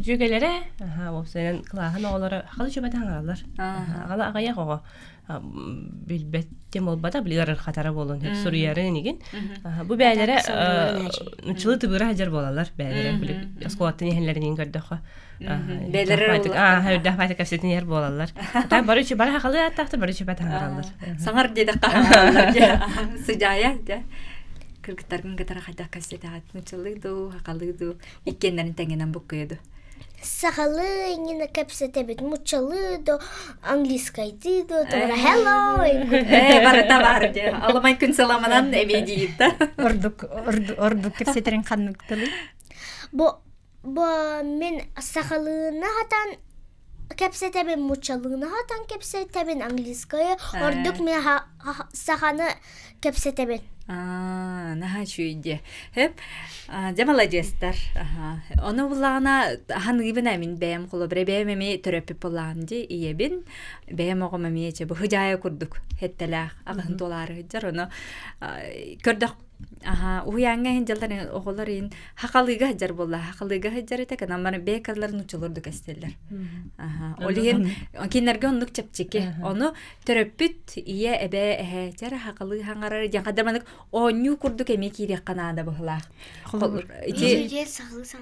дьүөгэлэрэ аха уопсайынан кылааһын оҕолоро халы чөбөтө саҥараллар. Аҕала аҕыйах оҕо билбэт тем буолбата били ыарырхатара буолун суруйарын игин. Бу бээлэрэ нуччалыы тыбыыра сылдьар буолаллар бээлэрэ били оскуолаттан иһэллэрин көрдөххө Бээлэрэ үрдээх баайта кэпсэтин иһэр буолаллар. Так бары үчү бары хахалыы ааттаахтар бары үчү таһаараллар. Саҥар диэтэххэ хаһаараллар дьэ. Сыдьаайа дьэ. Кыргыттаргын кытары хайдах кэпсэтэҕит? Нуччалыы дуу, хахалыы дуу, иккиэннэрин тэҥинэн буккуйа дуу. Сахалыы иҥин кэпсэтэбит, муччалыы до, английскайдыы до, туора hello. Э, барыта бар дьэ. Аламай күн саламанан эмиэ диитта. Ордук ордук кэпсэтэрин ханнык тылый? Бу Бу мин сахалыына хатан кэпсэтэбин, муччалыыны хатан кэпсэтэбин, английскайы ордук мин саханы кэпсэтэбин. Аа, наһаа үчүгэй дии. Хөп. Дьэ маладьыастар. Ону буллаҕына ханыыбын мин бэйэм холобура бэйэм эмиэ төрөппүт буоллаҕым дии ийэбин. Бэйэм оҕом эмиэ чэ бу хыдьаайа курдук хэттэлээх аҕыһын туолаары сылдьар. Ону көрдөх Аха, уһуйааҥҥа иһин дьаллар оҕолор иһин хахалыыга сылдьар буолла. Хахалыыга сылдьар этэ, гынан баран бэйэ нууччалар да кэстэллэр. Аха, ол иһин кинилэргэ оннук чэпчэки. Ону төрөппүт ийэ, эбээ, эһээ чара хахалыы хаҥарар диэн хадда маннык оонньуу курдук эмиэ киириэххэ наада быһылаах. Ити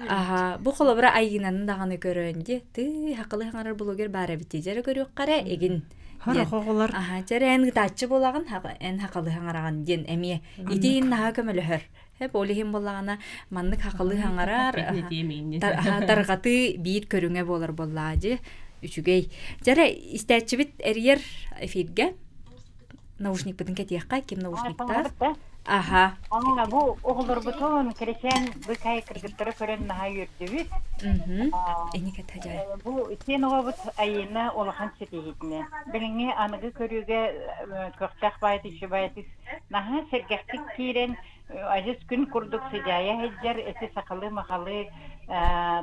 Аха, бу холобура айыынаны даҕаны көрөн дии, тыы хахалыы хаҥарар блогер баар эбит дии, дьэрэ көрүөххэ эрэ игин Хорох оҕолор. Аха, чэрэ эн ытааччы буолаҕын, эн хахалыы хаҥараҕын диэн эмиэ. Ити иһин наһаа көмөлөһөр. Хэп ол иһин буоллаҕына маннык хахалыы хаҥарар тарҕатыы биир көрүҥэ буолар буоллаа дьи үчүгэй. Дьэрэ истээччибит эрийэр эфиргэ наушникпытын кэтиэххэ ким наушниктаах Аха. Ана бу оҕолорбутун кэрэчээн быкай кыргыттары көрөн наһаа үөрдүбүт. Бу сиэн оҕобут Айыына улахан ситиһиитинэн. Билиҥҥи аныгы көрүүгэ көхтөөх баайыт үчү баайыт наһаа сэргэхтик киирэн адьас күн курдук сыдьаайа сылдьар эти сахалыы-махалыы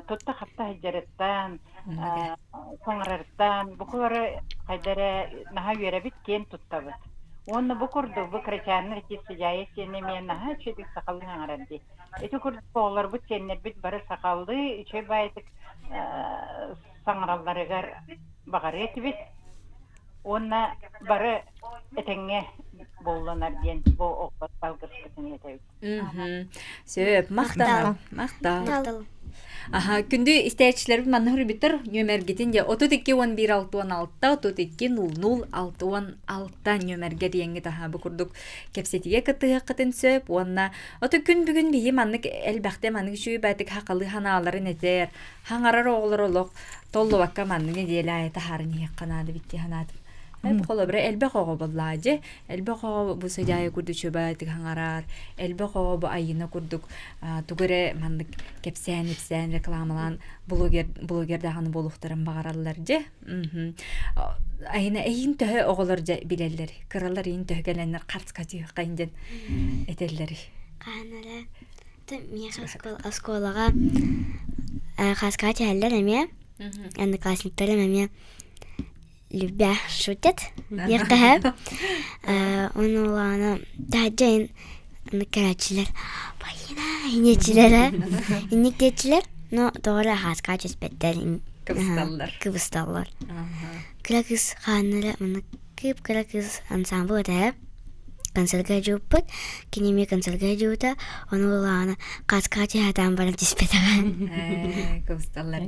тутта-хапта сылдьарыттан саҥарарыттан бу куры хайда эрэ наһаа үөрэбит киэн туттабыт. Уонна бу курдук бу кырачааннар ити сыдьаайа сиэнэ эмиэ наһаа үчүгэйдик сахалыы саҥарар дии. Ити курдук оҕолорбут сиэннэрбит бары сахалыы үчүгэй баайытык саҥаралларыгар баҕарыа этибит. Уонна бары этэҥҥэ буоллунар диэн бу оҕолор алгыспытын этэбит. Сөп, махтал. Махтал. Аха, күндү истээччилэрбит манна хөрүбүттэр нүөмэргитин дьэ 32 11 66 32 00 66 нүөмэргэ диэҥҥит аха бу курдук кэпсэтиигэ кыттыһыаххытын сөп уонна ото күн бүгүн биһи маннык элбэхтэ маннык үчүгэй баатык хахалыы ханааларын этэр хаҥарар оҕолор олох толлубакка маннык нэдиэлэ аайы таһааран иһиэххэ наада эбит дии санаатым. Холобура элбэх оҕо буоллаа дьэ элбэх оҕо бу сыдьаайа курдук чөбөтүк хаҥарар элбэх оҕо бу айыына курдук тугу эрэ маннык кэпсээн-ипсээн рекламалаан блогер блогер даҕаны буолуохтарын баҕараллар дьэ айына эйин төһө оҕолор дьэ билэллэр кыралар иин төһө кэлэннэр харцка түһүөххэйин диэн этэллэр Хаһан эрэ миэхэ оскуолаҕа хаскаҕа түһэллэр эмиэ одноклассниктарым эмиэ любя шутят диэхтэһэ Ону улаана таһырдьа аны көрөөччүлэр Полина инничилэрэ инник диэччилэр но тоҕо эрэ хааска түспэттэр кыбысталлар кыбысталлар кыра кыыс хааннара манна кыып кыра кыыс ансамбл этэ концерга дьууппут кини эмиэ концерга дьуута ону улаана хааска түһэтээн баран түспэтэҕэ кыбысталлар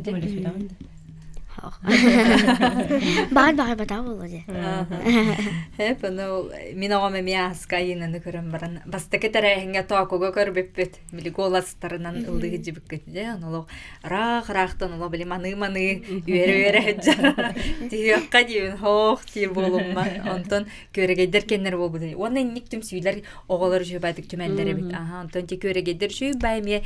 Баҕар баҕарбатаҕа буолуо дии. Эп ону мин оҕом эмиэ ааска айыынаны көрөн баран бастакы тэрээһиҥҥэ тоокуга көрбүппүт. Били голастарынан ыллыы сылдьыбыккыт дьэ ону олох ыраах-ыраахтан олох били маныы-маныы үөрэ-үөрэ сылдьар. Түһүөххэ диибин хоох диир буолумма. Онтон күөрэгэйдэр кэннэр буолбут. Уонна инник түмсүүлэр оҕолор үчүгэйдик түмэллэр эбит. Аха, онтон ти күөрэгэйдэр үчүгэй бай эмиэ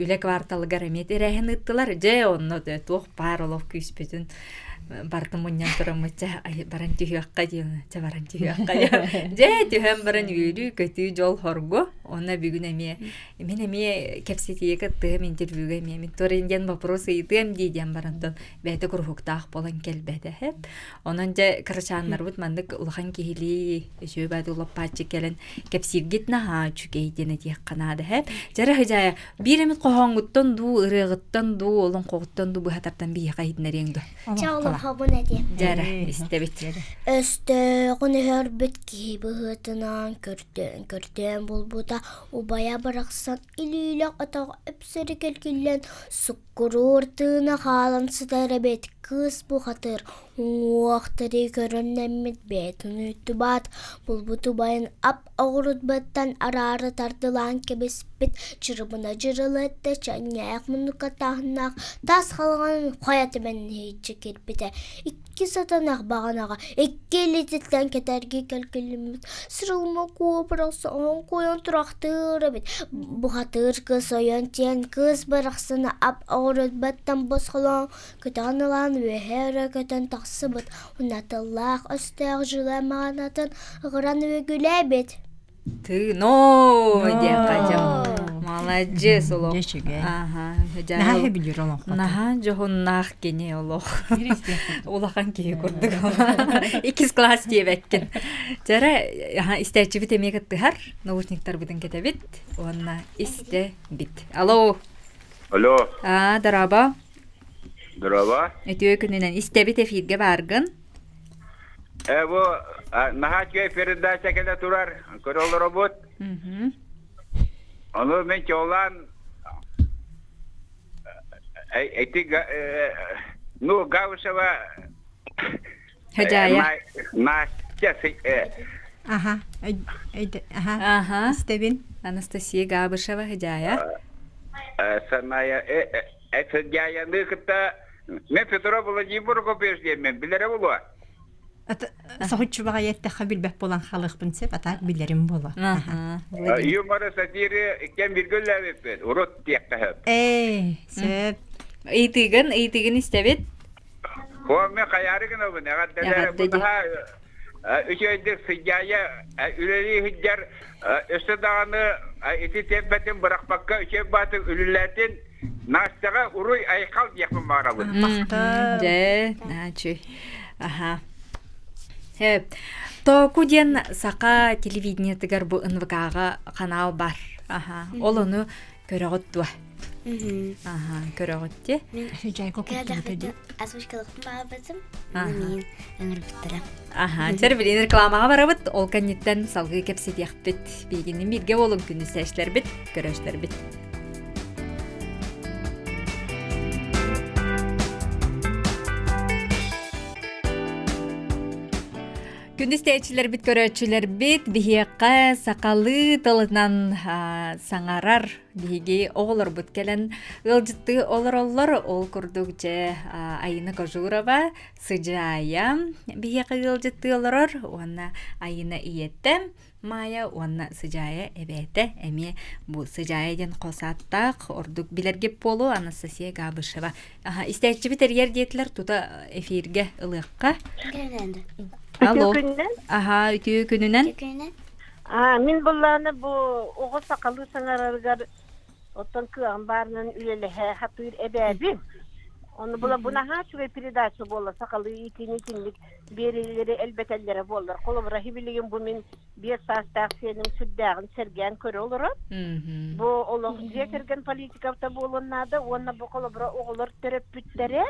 үлэ кварталыгар эмиэ тэрээһин ыыттылар. Дьэ, онно туох баар олох күүспүтүн бартын мунньан тураммыт чэ баран түһүөххэ диэн чэ баран түһүөххэ дьэ түһэн баран үөрүү көтүү дьол хоргу онно бүгүн эмиэ мин эмиэ кэпсэтиигэ кыттыһым интервьюга эмиэ мин туорин диэн вопрос ыйытыам дии диэн барантан бэйэтэ куруһуктаах буолан кэлбэтэ Онон дьэ кырачааннарбыт маннык улахан киһилии үчүгэй баайдыы лоппааччы кэлэн кэпсииргит наһаа үчүгэй диэн этиэххэ наада һэ. Дьэрэ Хыдьаайа, биир эмит хоһооҥҥуттан дуу, ырыаҕыттан дуу, олоҥхоҕуттан дуу быһатартан биһиэхэ иһитиннэриэҥ дуо? Чэ олоҥхобун этиэм. Дьэрэ, истэбит. Өстөөҕүн өһөрбүт киһи быһыытынан көрдөөн-көрдөөн булбута убайа барахсан илиилээх атаҕа өпсөрү кэлгиллэн суккуруур тыына хаалан сытар эбит кыыс бухатыыр. Уҥуохтары көрөннөммүт бэйэтин үттүбаат, булбут убайын ап оҕурутбаттан араара тардылаан кэбиспит, чырыбына дьырылытта чанньаах муннукка таһыннаах таас халҕанын хайа тэбэн иһиччи киирбитэ Икки сатанах баҕанаҕа икки илиититтэн кэтэрги кэлгиллиммит сырылма куобарахса оһон куойан турахтыыр эбит. Бухатыыр кыыс ойон тиэн кыыс барахсаны ап оҕурутбаттан босхолоон көтөҕөн ылан үөһэ өрө көтөн тахсыбыт унатыллаах өстөөх дьыла маҕанатын ыҕыран үөгүлээбит. Ты, но диэххэ Маладьыас олох. Аха. Наһаа билир олоҥхото. Наһаа дьоһуннаах кини олох. Улахан киһи курдук. Иккис класс диэбэккин. Чара истээччибит эмиэ кыттыһар. Наушниктарбытын кэтэбит. Уонна истэ бит. Алло. Алло. А, дорообо. Дорообо. Үтүө күнүнэн истэбит эфиргэ бааргын. Э, бу наһаа үчүгэй передача кэлэ турар, көрө олоробут. Ону мен чуолаан эти ну Гаусова Хадьаайа. Настя Аха, аха, Аха. истэбин. Анастасия Габышева Хадьаайа. Саная Хадьаайаны кытта мен Петро Владимир Прокопьевич диэммин билэрэ буолуо. Соһуччу баҕайы эттэххэ билбэт буолан хаалыахпын сөп, а так билэрим буолуо. Юморы, сатиры кэм бирге үллээбиппит, урут диэххэ сөп. Ээ, сөп. Ыйытыгын, ыйытыгын истэбит. Хуа мен хайаары гынабын, эҕэрдэлэр Эҕэрдэ бу наһаа үчүгэйдик сыдьаайа үлэлии сылдьар өссө даҕаны ити тиэрбэтин бырахпакка үчүгэй баатын үлэлээтин Настяҕа уруй айхал диэхпин баҕарабын. Махтал. Дьэ, наачүй. Аха. Э, Тооку диэн саха телевидениетыгар бу НВК-ҕа канал бар. Аха. Ол ону көрөҕүт дуо? Аха, көрөҕүт дии. Жайко куттубута Озвучкалыхпын баҕарбытым. Миин ыҥырбыттара. Аха, чэр билин рекламаҕа барабыт, ол кэнниттэн салгыы кэпсэтиэхпит. Биһигини бииргэ буолуҥ күнүсээчлэрбит, көрөөччүлэрбит. Күндү истээччилэрбит, көрөөччүлэрбит, биһиэхэ сахалыы тылынан саҥарар биһиги оҕолорбут кэлэн ыалдьыттыы олороллор. Ол курдук дьэ Айына Кожурова, Сыдьаайа биһиэхэ ыалдьыттыы олорор уонна Айына ийэтэ Маайа уонна Сыдьаайа эбээтэ эмиэ бу Сыдьаайа диэн хос ааттаах ордук билэргит буолуо Анастасия Габышева. Истээччибит эрийэр диэтилэр тута эфиргэ ылыахха. Алло. Аха, үтүө күнүнэн. Аа, мин буллааны бу оҕо сахалыы саҥарарыгар Оттон кыаҕым баарынан үлэлэһэ сатыыр эбээбин. Ону була бу наһаа үчүгэй передача буолла сахалыы иитиини итинник биэриилэри элбэтэллэрэ буоллар. Холобура, билигин бу мин биэс саастаах сиэним сүрдээҕин сэргээн көрө олорор. Бу олох дьиэ кэргэн политиката буолуон наада уонна бу холобура оҕолор төрөппүттэрэ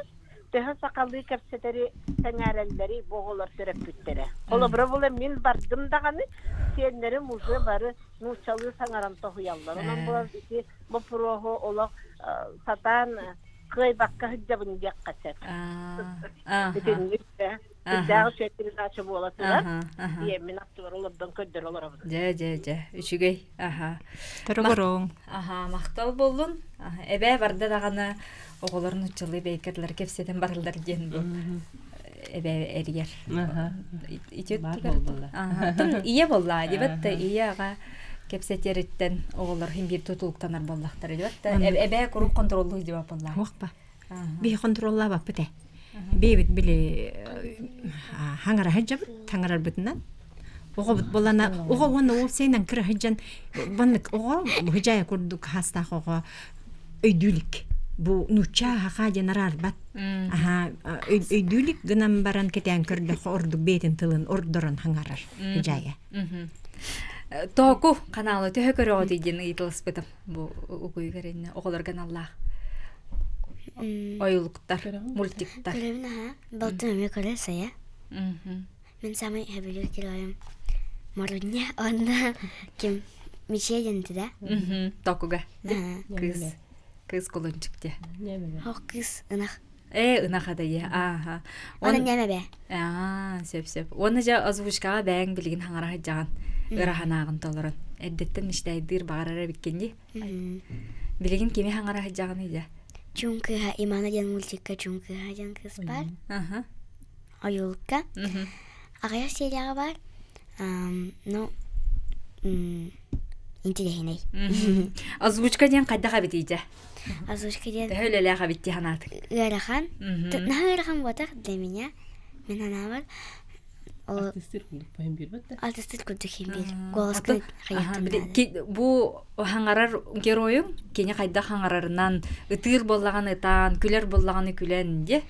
төһө сахалыы кэпсэтэри сэҥээрэллэрий бу оҕолор төрөппүттэрэ. Холобура була мин бардым даҕаны сиэннэрим уже бары нууччалыы саҥаран тоһуйаллар. Онон булан ити боппуруоһу олох сатаан кыайбакка сылдьабын диэххэ сөп. Итинник Үрдээх үчүгэй передача буола турар. Ийэммин аттыбар олордон көрдөрө олоробун. Дьэ, дьэ, дьэ, үчүгэй. Аха. Торогороҥ. Аха, махтал буоллун. Эбээ барда даҕаны оҕолор нууччалыы бэйкэтлэр кэпсэтэн бараллар диэн бу эбээ эрийэр. Ити өттүгэр. Ийэ буоллаа дибэт да ийэ аҕа кэпсэтиэриттэн оҕолор хин биир тутулуктанар буоллахтара дибэт да эбээ куруук контроллуу дибэт буоллаа. Хуохпа. Биһи контроллаабаппыт ээ. Бэйэбит били хаҥара сылдьабыт, хаҥарарбытынан. Оҕобут буолана, оҕо уонна ол сиэнэн кыра сылдьан баннык оҕо хыдьаайа курдук хаастаах оҕо өйдүүлүк. Бу нуучча хаха диэн араарбат. Аха өйдүүлүк гынан баран кэтээн көрдөххө ордук бэйэтин тылын ордорон хаҥарар хыдьаайа. Тооку каналы төһө көрөҕүтүй диэн ыйыталаспытым бу угуйгар инне оҕолорго аналлаах ойулуктар мультиктар Көрөбүн аха. Балтым эмиэ көрөр сайа. Мин самый сөбүлүүр геройум Моруня онно ким Миче диэн да? Токуга кыыс кыыс кулунчук де Ох кыыс ынах. Э, ынах адайы. Ааха. Онон ньэм эбэ. Аа, сөп сөп. Уонна дьэ озвучкаҕа бэйэҥ билигин хаҥара сылдьаҕын. Ыраһанааҕын толорон. Эрдэттэн мечтайдыыр баҕарар эбиккин дии. Билигин кими хаҥара сылдьаҕыный дьэ? Чуҥ кыыһа Имана диэн мультикка Чуҥ кыыһа диэн кыыс баар. Аха. Ойуулукка. Аҕыйах серияҕа баар. Ну, интириэһинэй. Озвучка диэн хайдах эбитий дьэ? Озвучка диэн Төһө үлэлээх эбит дии санаатыҥ? Ыарахан. Наһаа ыарахан буолбатах для меня. Мин санаабар Артистыр курдук иһин биир бат Артистыр курдук иһин биир. Голоска Бу хаҥарар геройуҥ кини хайдах хаҥарарынан ытыыр буоллаҕына ытаан, күлэр буоллаҕына күлэн дьэ.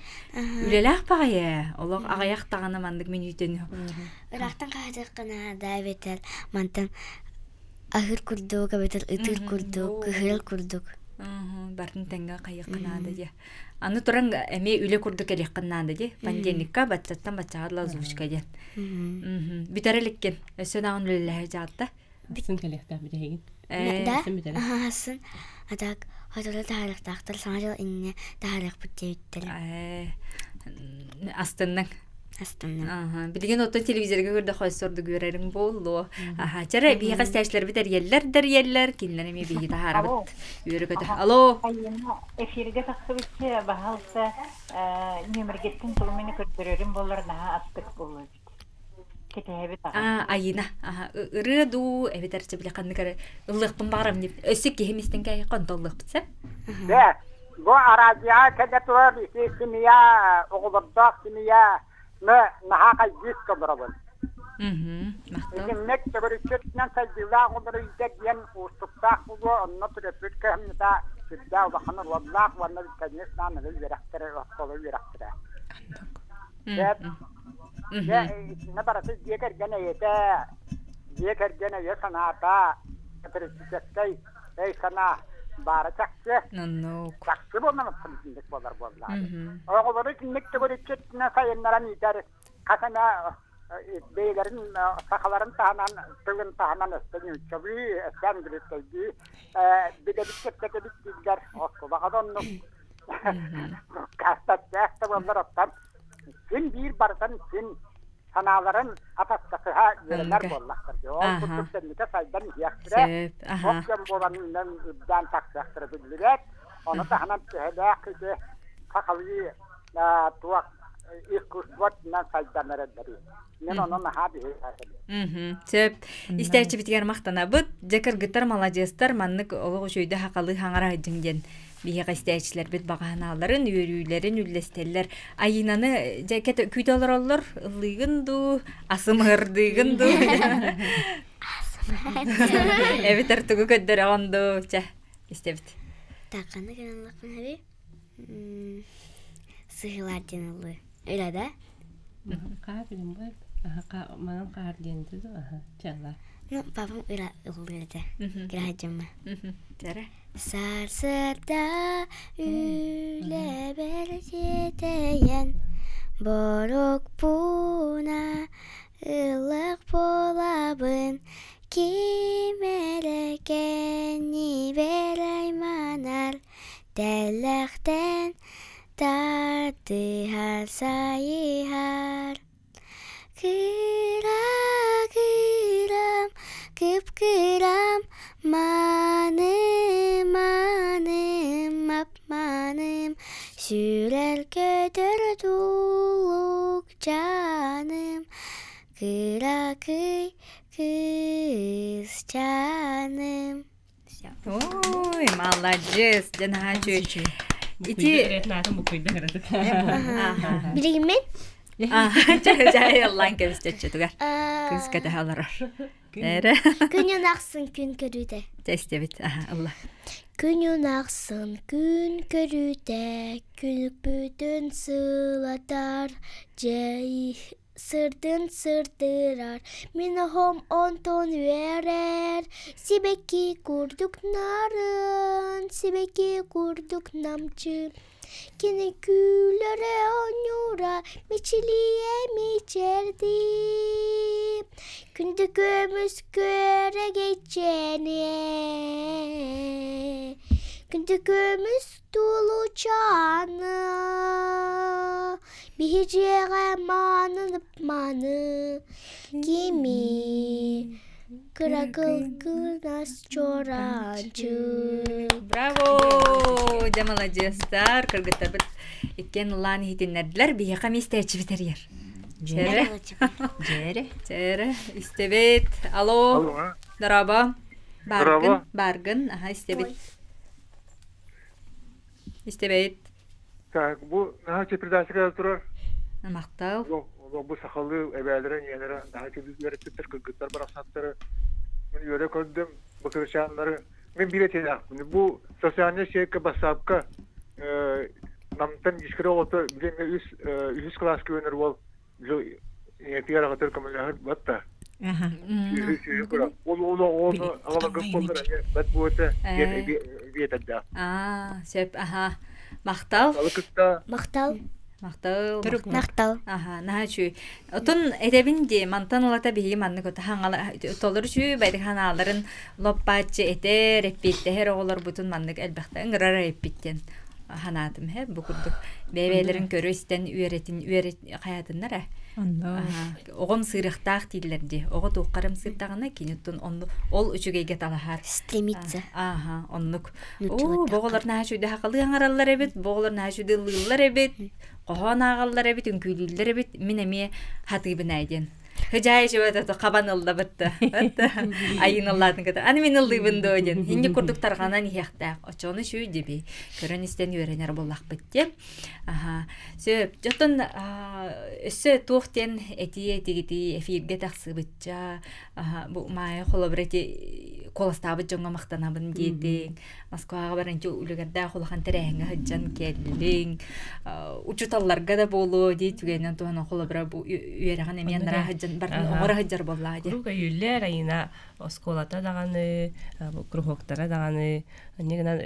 Үлэлээх баҕайы. Олох аҕыйах даҕаны маннык мүнүүтүн. Ыраахтан хаһытыаххына да эбэтэр мантан аһыыр курдук эбэтэр ытыыр курдук, кыһыйар курдук. Бартын тэҥҥэ хайыахха наада дии. Аны туран эмиэ үлэ курдук кэлиэххин наада дии. Понедельникка баччаттан баччаҕа дылы озвучка диэн. Бүтэр иликкин. Өссө даҕаны үлэлэһэ дьаҕатта. Сын кэлиэхтээх бүтэһигин. Да? Аһасын. А так хотолор таһаарыахтаахтар саҥа дьыл иннинэ таһаарыахпыт диэбиттэрэ. Астынныҥ. Астынным. Билигин оттон телевизорга көрдөххө өссө ордук үөрэрим буолуо. Аха, чэрэ биһиэхэ истээччилэрбит эрийэллэр да эрийэллэр, кинилэр эмиэ биһиги таһаарабыт. Үөрэ-көтө. Алло. Айыына эфиргэ тахсыбычча, баһаалыста, нүөмэргиттэн тугу көрдөрөрүм буоллар наһаа астык буолуо эбит. Кэтэһэбит аҕай. Аа, Айыына. Аха, ырыа дуу, эбэтэр чэ били ханнык эрэ ыллыахпын баҕарам дип. Өссө киһим истэн кээһиэххэ онто ыллыахпыт сэ. Дэ, бу араадьыйаҕа кэлэ турар ити семья оҕолордоох семья наһаа хайгыы олоробун. Итинник төгүрүччүтүнэн сайдыылаах оҕолору иитэр диэн уустуктаах буолуо, онно төрөппүт кыһамньыта сүрдээх улахан оруоллаах уонна конечно аныгы үөрэхтэрэ, оскуола үөрэхтэрэ. Дьэ, дьэ итиннэ барыта дьиэ кэргэн эйэтэ, дьиэ кэргэн өйө-санаата, патриотическай өй-санаа баара чахчы. Оннук. Чахчы буолан итинник буолар буоллаҕа. Оҕолору итинник төгүрүччүтүнэн сайыннаран иитэр хас эмэ бэйэлэрин сахаларын таһынан тылын таһынан өссө нууччалыы, өссө английскайдыы билэбит кэпсэтэбит дииллэр. Оскуолаҕа да оннук каастаттаах да буоллар оттон син биир барытын син санааларын атастасыһа үөрэнэр буоллахтар. Ол курдук кэнники сайдан иһиэхтэрэ, ох дьон буолан үүнэн үрдээн тахсыахтара биллибэт. Ону таһынан төһөлөөх ити сахалыы туох искусствотынан сайдан эрэллэрий. Мен ону наһаа биһирээтим. Сөп. Истээччибитигэр махтанабыт. Дьэ кыргыттар маладьыастар маннык олох үчүгэйдик сахалыы хаҥара сылдьыҥ диэн биһиэхэ истээччилэрбит баҕаһынааларын, үөрүүлэрин үллэстэллэр. Айыынаны дьэ күүтэ олороллор. Ыллыыгын дуу, асымырдыыгын дуу. Эбэтэр тугу көрдөрөҕүн дуу, чэ, истэбит. Тахханы гыналлахпын хаби. Сыһыылар диэн ыллыы. Үлэ да? Хаар билим бар. Манан хаар диэн ду аха чалла. Ну, папам ыра ыллыыр этэ. Кыра Чара. Сарсыарда үлэбэр тиэтэйэн Борукпуна ыллык буолабын Ким эрэ кэннибэр айманар Тэллэхтэн тардыһар сайыһар Кыра кырам, кып-кырам, маным, маным, мап-маным, Сүрэл көтөр тулук жаным, Кыракый кыысчааным. Ой, молодец, дьэ наһаа үчүгэй. Ити Билигин Чэ, ыллаан кэбистеччитигэр. Кыыс кэтэһэ олорор. Эрэ. Күнүн ахсын күн көрүүтэ. Тэстебит. Алла. Күнүн ахсын күн көрүүтэ, күнүкпүтүн сылатар, дьэ Сырдын сырдырар, мин оһом онтон үөрэр, Сибэкки курдук нарын, сибэкки курдук намчы. Кини күлэрэ оонньуура, мичилийэ мичээрдии. Күндү көмүс күөрэгэйчэниэ. Күндү көмүс тулучааны биһи дьиэҕэ маанынып мааны кими кыра кылгынас чуораанчык. Браво! Дьэ маладьыастар, кыргыттарбыт иккиэн ыллаан иһитиннэрдилэр. Биһиэхэ миэстээччибит эрийэр. Дьээрэ. Дьээрэ. Дьээрэ. Истэбит. Алло. Дорообо. Бааргын, бааргын. Аха, истэбит. Истэбит. Так, бу наһаа передача турар. Махтал. Бу сахалыы эбээлэрэ, ийэлэрэ наһаа үөрэппиттэр, кыргыттар барахсаттары. Мин үөрэ көрдүм, бу кырачааннары. Мин биир этиилээхпин. Бу социальнай сетка бассаапка Намтан искрэ оҕото билиҥҥи үс үһүс кылааска үөрэнэр уол ийэтигэр аҕатыгар көмөлөһөр батта. Ол ол ол аҕаларга боллар бат буота диэн эбиэтэрдээх. Аа, сөп, аха. Махтал. Махтал. Махтал. Махтал. Аха, наһаа үчүгэй. Отун этэбин дии, мантан ылата биһиги маннык ото хаҥала толору үчүгэй бэйдик ханааларын лоппааччы этэр, эппиэттэһэр оҕолорбутун маннык элбэхтэ ыҥырар эппиттен ханаатым һэ бу курдук бэйэ-бэйэлэрин көрө истэн үөрэтин үөрэт хайаатыннар ээ оҕом сыырыахтаах дииллэр дии оҕо туоххарым сыырдаҕына киниттэн онну ол үчүгэйгэ талаһар стремится ааха оннук оо боҕолор наһаа үчүгэй хахалыы аҥараллар эбит боҕолор наһаа үчүгэй ыллыыллар эбит хоһоон ааҕаллар эбит үҥкүүлүүллэр эбит мин эмиэ хатыыбын ээ диэн Хыдьаай чөбөтө хабан ыллабытта. Айын ыллаатын кыта. Аны мин ыллыыбын дуо диэн. Инни курдук тарҕанан иһиэхтээх. Оччону сүү диби. Көрөн истэн үөрэнэр буоллахпыт диэн. Аха. Сөп. Дьоттон өссө туох диэн этии этигити эфиргэ тахсыбытча. Аха бу Маайа холобура эти куоластаабыт дьоҥҥо махтанабын диэтиҥ. Москваҕа баран үлүгэрдээх улахан тэрээһиҥҥэ сылдьан кэллиҥ. Учууталларга да буолуо дии түгэнинэн туһанан холобура бу үөрэҕин эмиэ анараа сылдьан бардын оҥоро сылдьар буоллаа дии. Куруук өйүүллэр Айына оскуолата даҕаны, круһуоктара даҕаны. Инньэ гынан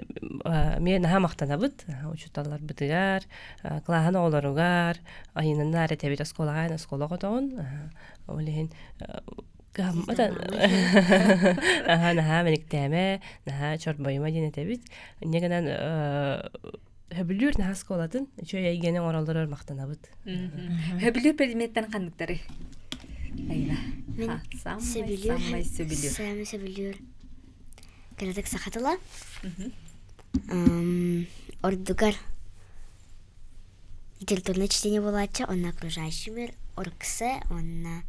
эмиэ наһаа махтанабыт учууталларбытыгар, кылааһын оҕолоругар, Айынаны этэбит оскуолаҕа оскуола оҕотоҕун. Ол иһин Кыһаммат аһаа наһаа мэниктээмэ, наһаа чорбойума диэн этэбит. Инньэ гынан хөбүлүүр наһаа оскуолатын үчүгэй эйгэни оҥороллорор махтанабыт. Хөбүлүүр предметтэн ханныктары? Айна. Мин сөбүлүүр. Саммай сөбүлүүр. Саммай сөбүлүүр. Кыратык саха тыла. Ордугар литературное чтение буолааччы, онно окружающий мир, орксе, онно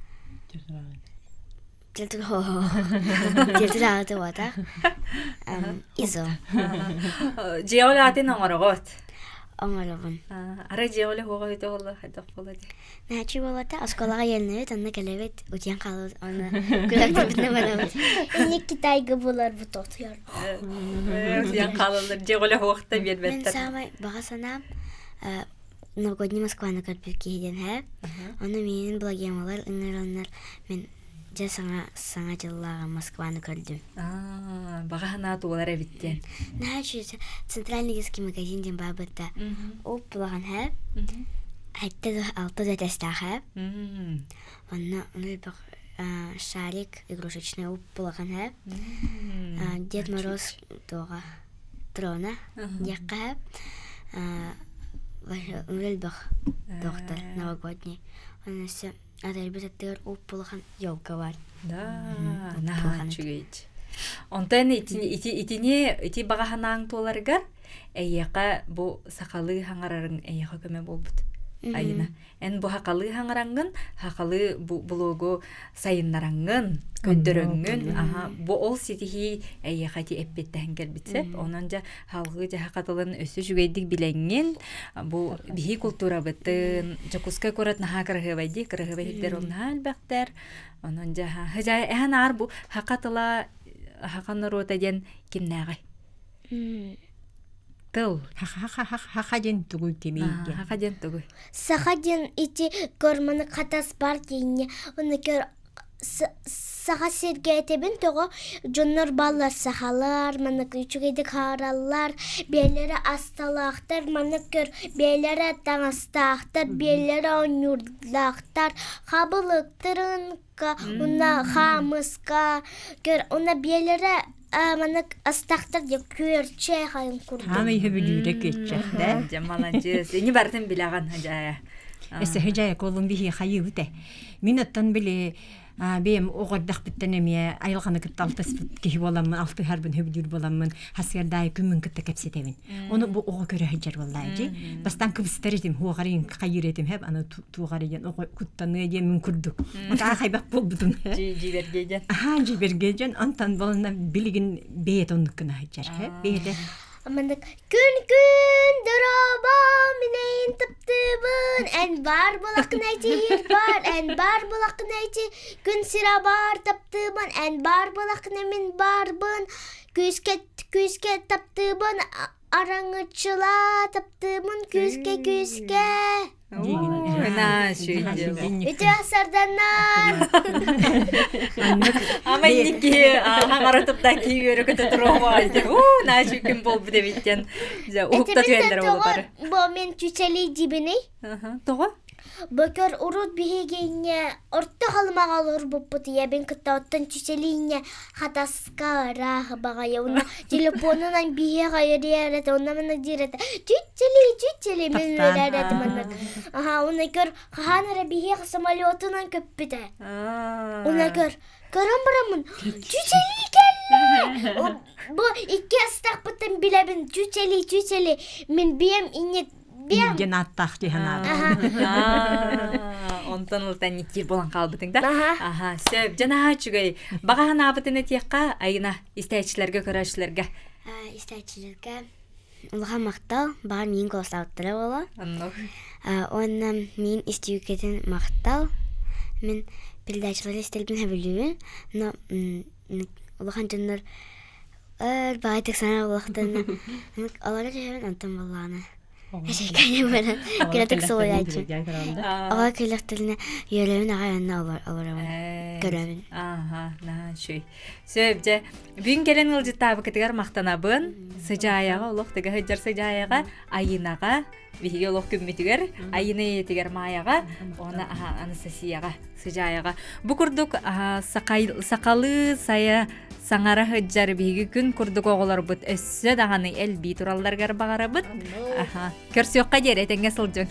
литература буолбатах. Изо. Дьиэҕэ атын оҥороҕут? Оҥоробун. Арай дьиэҕэ хуоҕа үтэ буолла хайдах буола дии? Наачы буолбата, оскуолаҕа үөрэнэбит, онно кэлэбит, утуйан хаалабыт, онно күлэктэрбитинэ барабыт. Инник Китайга буларбыт отуйар. Утуйан хаалаллар, дьиэҕэ хуохта биэрбэттэр. Мин саамай баҕа санаам новогодний Москваны көрбүт киһи диэн һэ. Ону миигин благемалар ыҥыраннар мин дьэ саҥа саҥа дьыллааҕы Москваны көрдүм. Аа, баҕа санаа туолар эбит диэн. Наһаа үчүгэй центральный детский магазин диэн баабытта. Оп булаҕын һэ. Хэтте да алта да этээстээх һэ. Онно ону элбэх шарик игрушечный уп булаҕын һэ. Дед Мороз туоҕа трона диэххэ һэ. Элбэх доктор новогодний. Онно өссө Атайбыт аттыгар уп-улахан елка баар. Да, наһаа үчүгэй. Онтон ити итини ити баҕа санааҥ туоларыгар эйиэхэ бу сахалыы хаҥарарыҥ эйиэхэ көмө буолбут. Айына. Эн бу хахалыы хаҥараҥҥын, хахалыы бу блогу сайыннараҥҥын, көрдөрөҥҥүн, аха бу ол ситиһии эйиэхэ ити эппиэттэһэн кэлбит сөп. Онон дьэ халҕыы дьаһа хатылын өссө үчүгэйдик билэҥҥин бу биһи култуурабытын Дьокуускай куорат наһаа кыраһыабай дии кыраһыабай сирдэр ол наһаа элбэхтэр онон дьаһа эһэн аар бу хака тыла хака норуота диэн кимнээҕий тыл хаха диэн тугуй кимий диэн хаха диэн тугуй саха диэн ити корманы хатас бар диэнне оны көр Саха сиргээтэбин тоҕо дьоннор бааллар сахалар, маннык үчүгэйдик хаараллар, бэйэлэрэ асталаахтар, маннык көр бэйэлэрэ таҥастаахтар, бэйэлэрэ оонньуурдаахтар, хабылыктарынка, уонна хаамыска, көр уонна бэйэлэрэ. Маннык астахтар дьэ күөрчээх айын курдук. Хаамай хөбүлүүрэ күөччэх да. Дьэ маладьыас. Ини барытын билэҕин дьаайа. Эсэһи дьаайа колун биһи хайыыбыт э. Мин оттон били бэйэм оҕо эрдэхпиттэн эмиэ айылҕаны кытта алтыспыт киһи буоламмын, алтыһарбын хөбүлүүр буоламмын, хасыардаайы күммүн кытта кэпсэтэбин. Ону бу оҕо көрө сылдьар буоллаа дии. Бастаан кыбыстар этим, хуоҕарыйын хайыыр этим, хэп аны туоҕарыйан оҕо куттаныа диэн мин курдук. Ата хайбах буолбутум. Дьиибэргэ дьэн. Аха, дьиибэргэ дьэн. Онтон болна билигин бэйэтэ оннук гына сылдьар, хэп бэйэтэ. Амандык күн күн дорообо минейин таптыыбын эн бар булакын эти бар эн бар булакын эти күн сира бар таптыыбын эн бар булакын мин барбын күүскэ күүскэ таптыыбын араҥыччыла таптыыбын күүскэ күүскэ Үтүө сарданнар! Ама инники хаҥара тупта ки үөрө көтө туруоҕа уу наачы күн буолбут эбиттен уһукта түһэллэр олар. Бу мен чүчэли дибиний. Тоҕо? Бөкөр урут биһигинне орто халымаҕа олорбуппут ийэбин кытта оттон чүчэлииннэ хатаска ыраах баҕайы уонна телефонунан биһиэхэ өрүөрэтэ онно манна диирэтэ чүччэли чүччэли мин үөрэрэтим маннык аха уонна көр хаһан эрэ биһиэхэ самолетунан көппүтэ уонна көр көрөн бараммын чүчэли кэллэ бу икки астахпыттан билэбин чүчэли чүчэли мин биэм инник Биир диэн ааттаах дии санаабытым. Онтон ылтан никкиир буолан хаалбытыҥ да? Аха, сөп. Дьэ наһаа үчүгэй. Баҕа санаабытын этиэххэ, Айына, истээччилэргэ, көрөөччүлэргэ. Истээччилэргэ улахан махтал, баҕар миин куоластаабыттара буолуо. Оннук. Уонна миин истиюкетин махтал. Мин передачалары истэрбин сөбүлүүбүн, но улахан дьоннор өр баҕайытык санаа буолуохтарына олоро түһэбин онтон буоллаҕына эчэйкэйэ баран кыратык суруйааччы оҕо кэллэхтэринэ үөрэбин аҕай онно олоробун көрөбүн ааха наһаа үчүгэй сөп дьэ бүгүн кэлэн ыалдьыттаабыкытыгар махтанабын сыдьаайаҕа олох тыга сылдьар сыдьаайаҕа айынаҕа биһиги олох күммүтүгэр Айына ийэтигэр Маайаҕа уонна Анастасияҕа Сыдьаайаҕа бу курдук сахалыы сайа саҥара сылдьар биһиги күн курдук оҕолорбут өссө даҕаны элбии туралларыгар баҕарабыт. Көрсүөххэ диэри этэҥҥэ сылдьыҥ.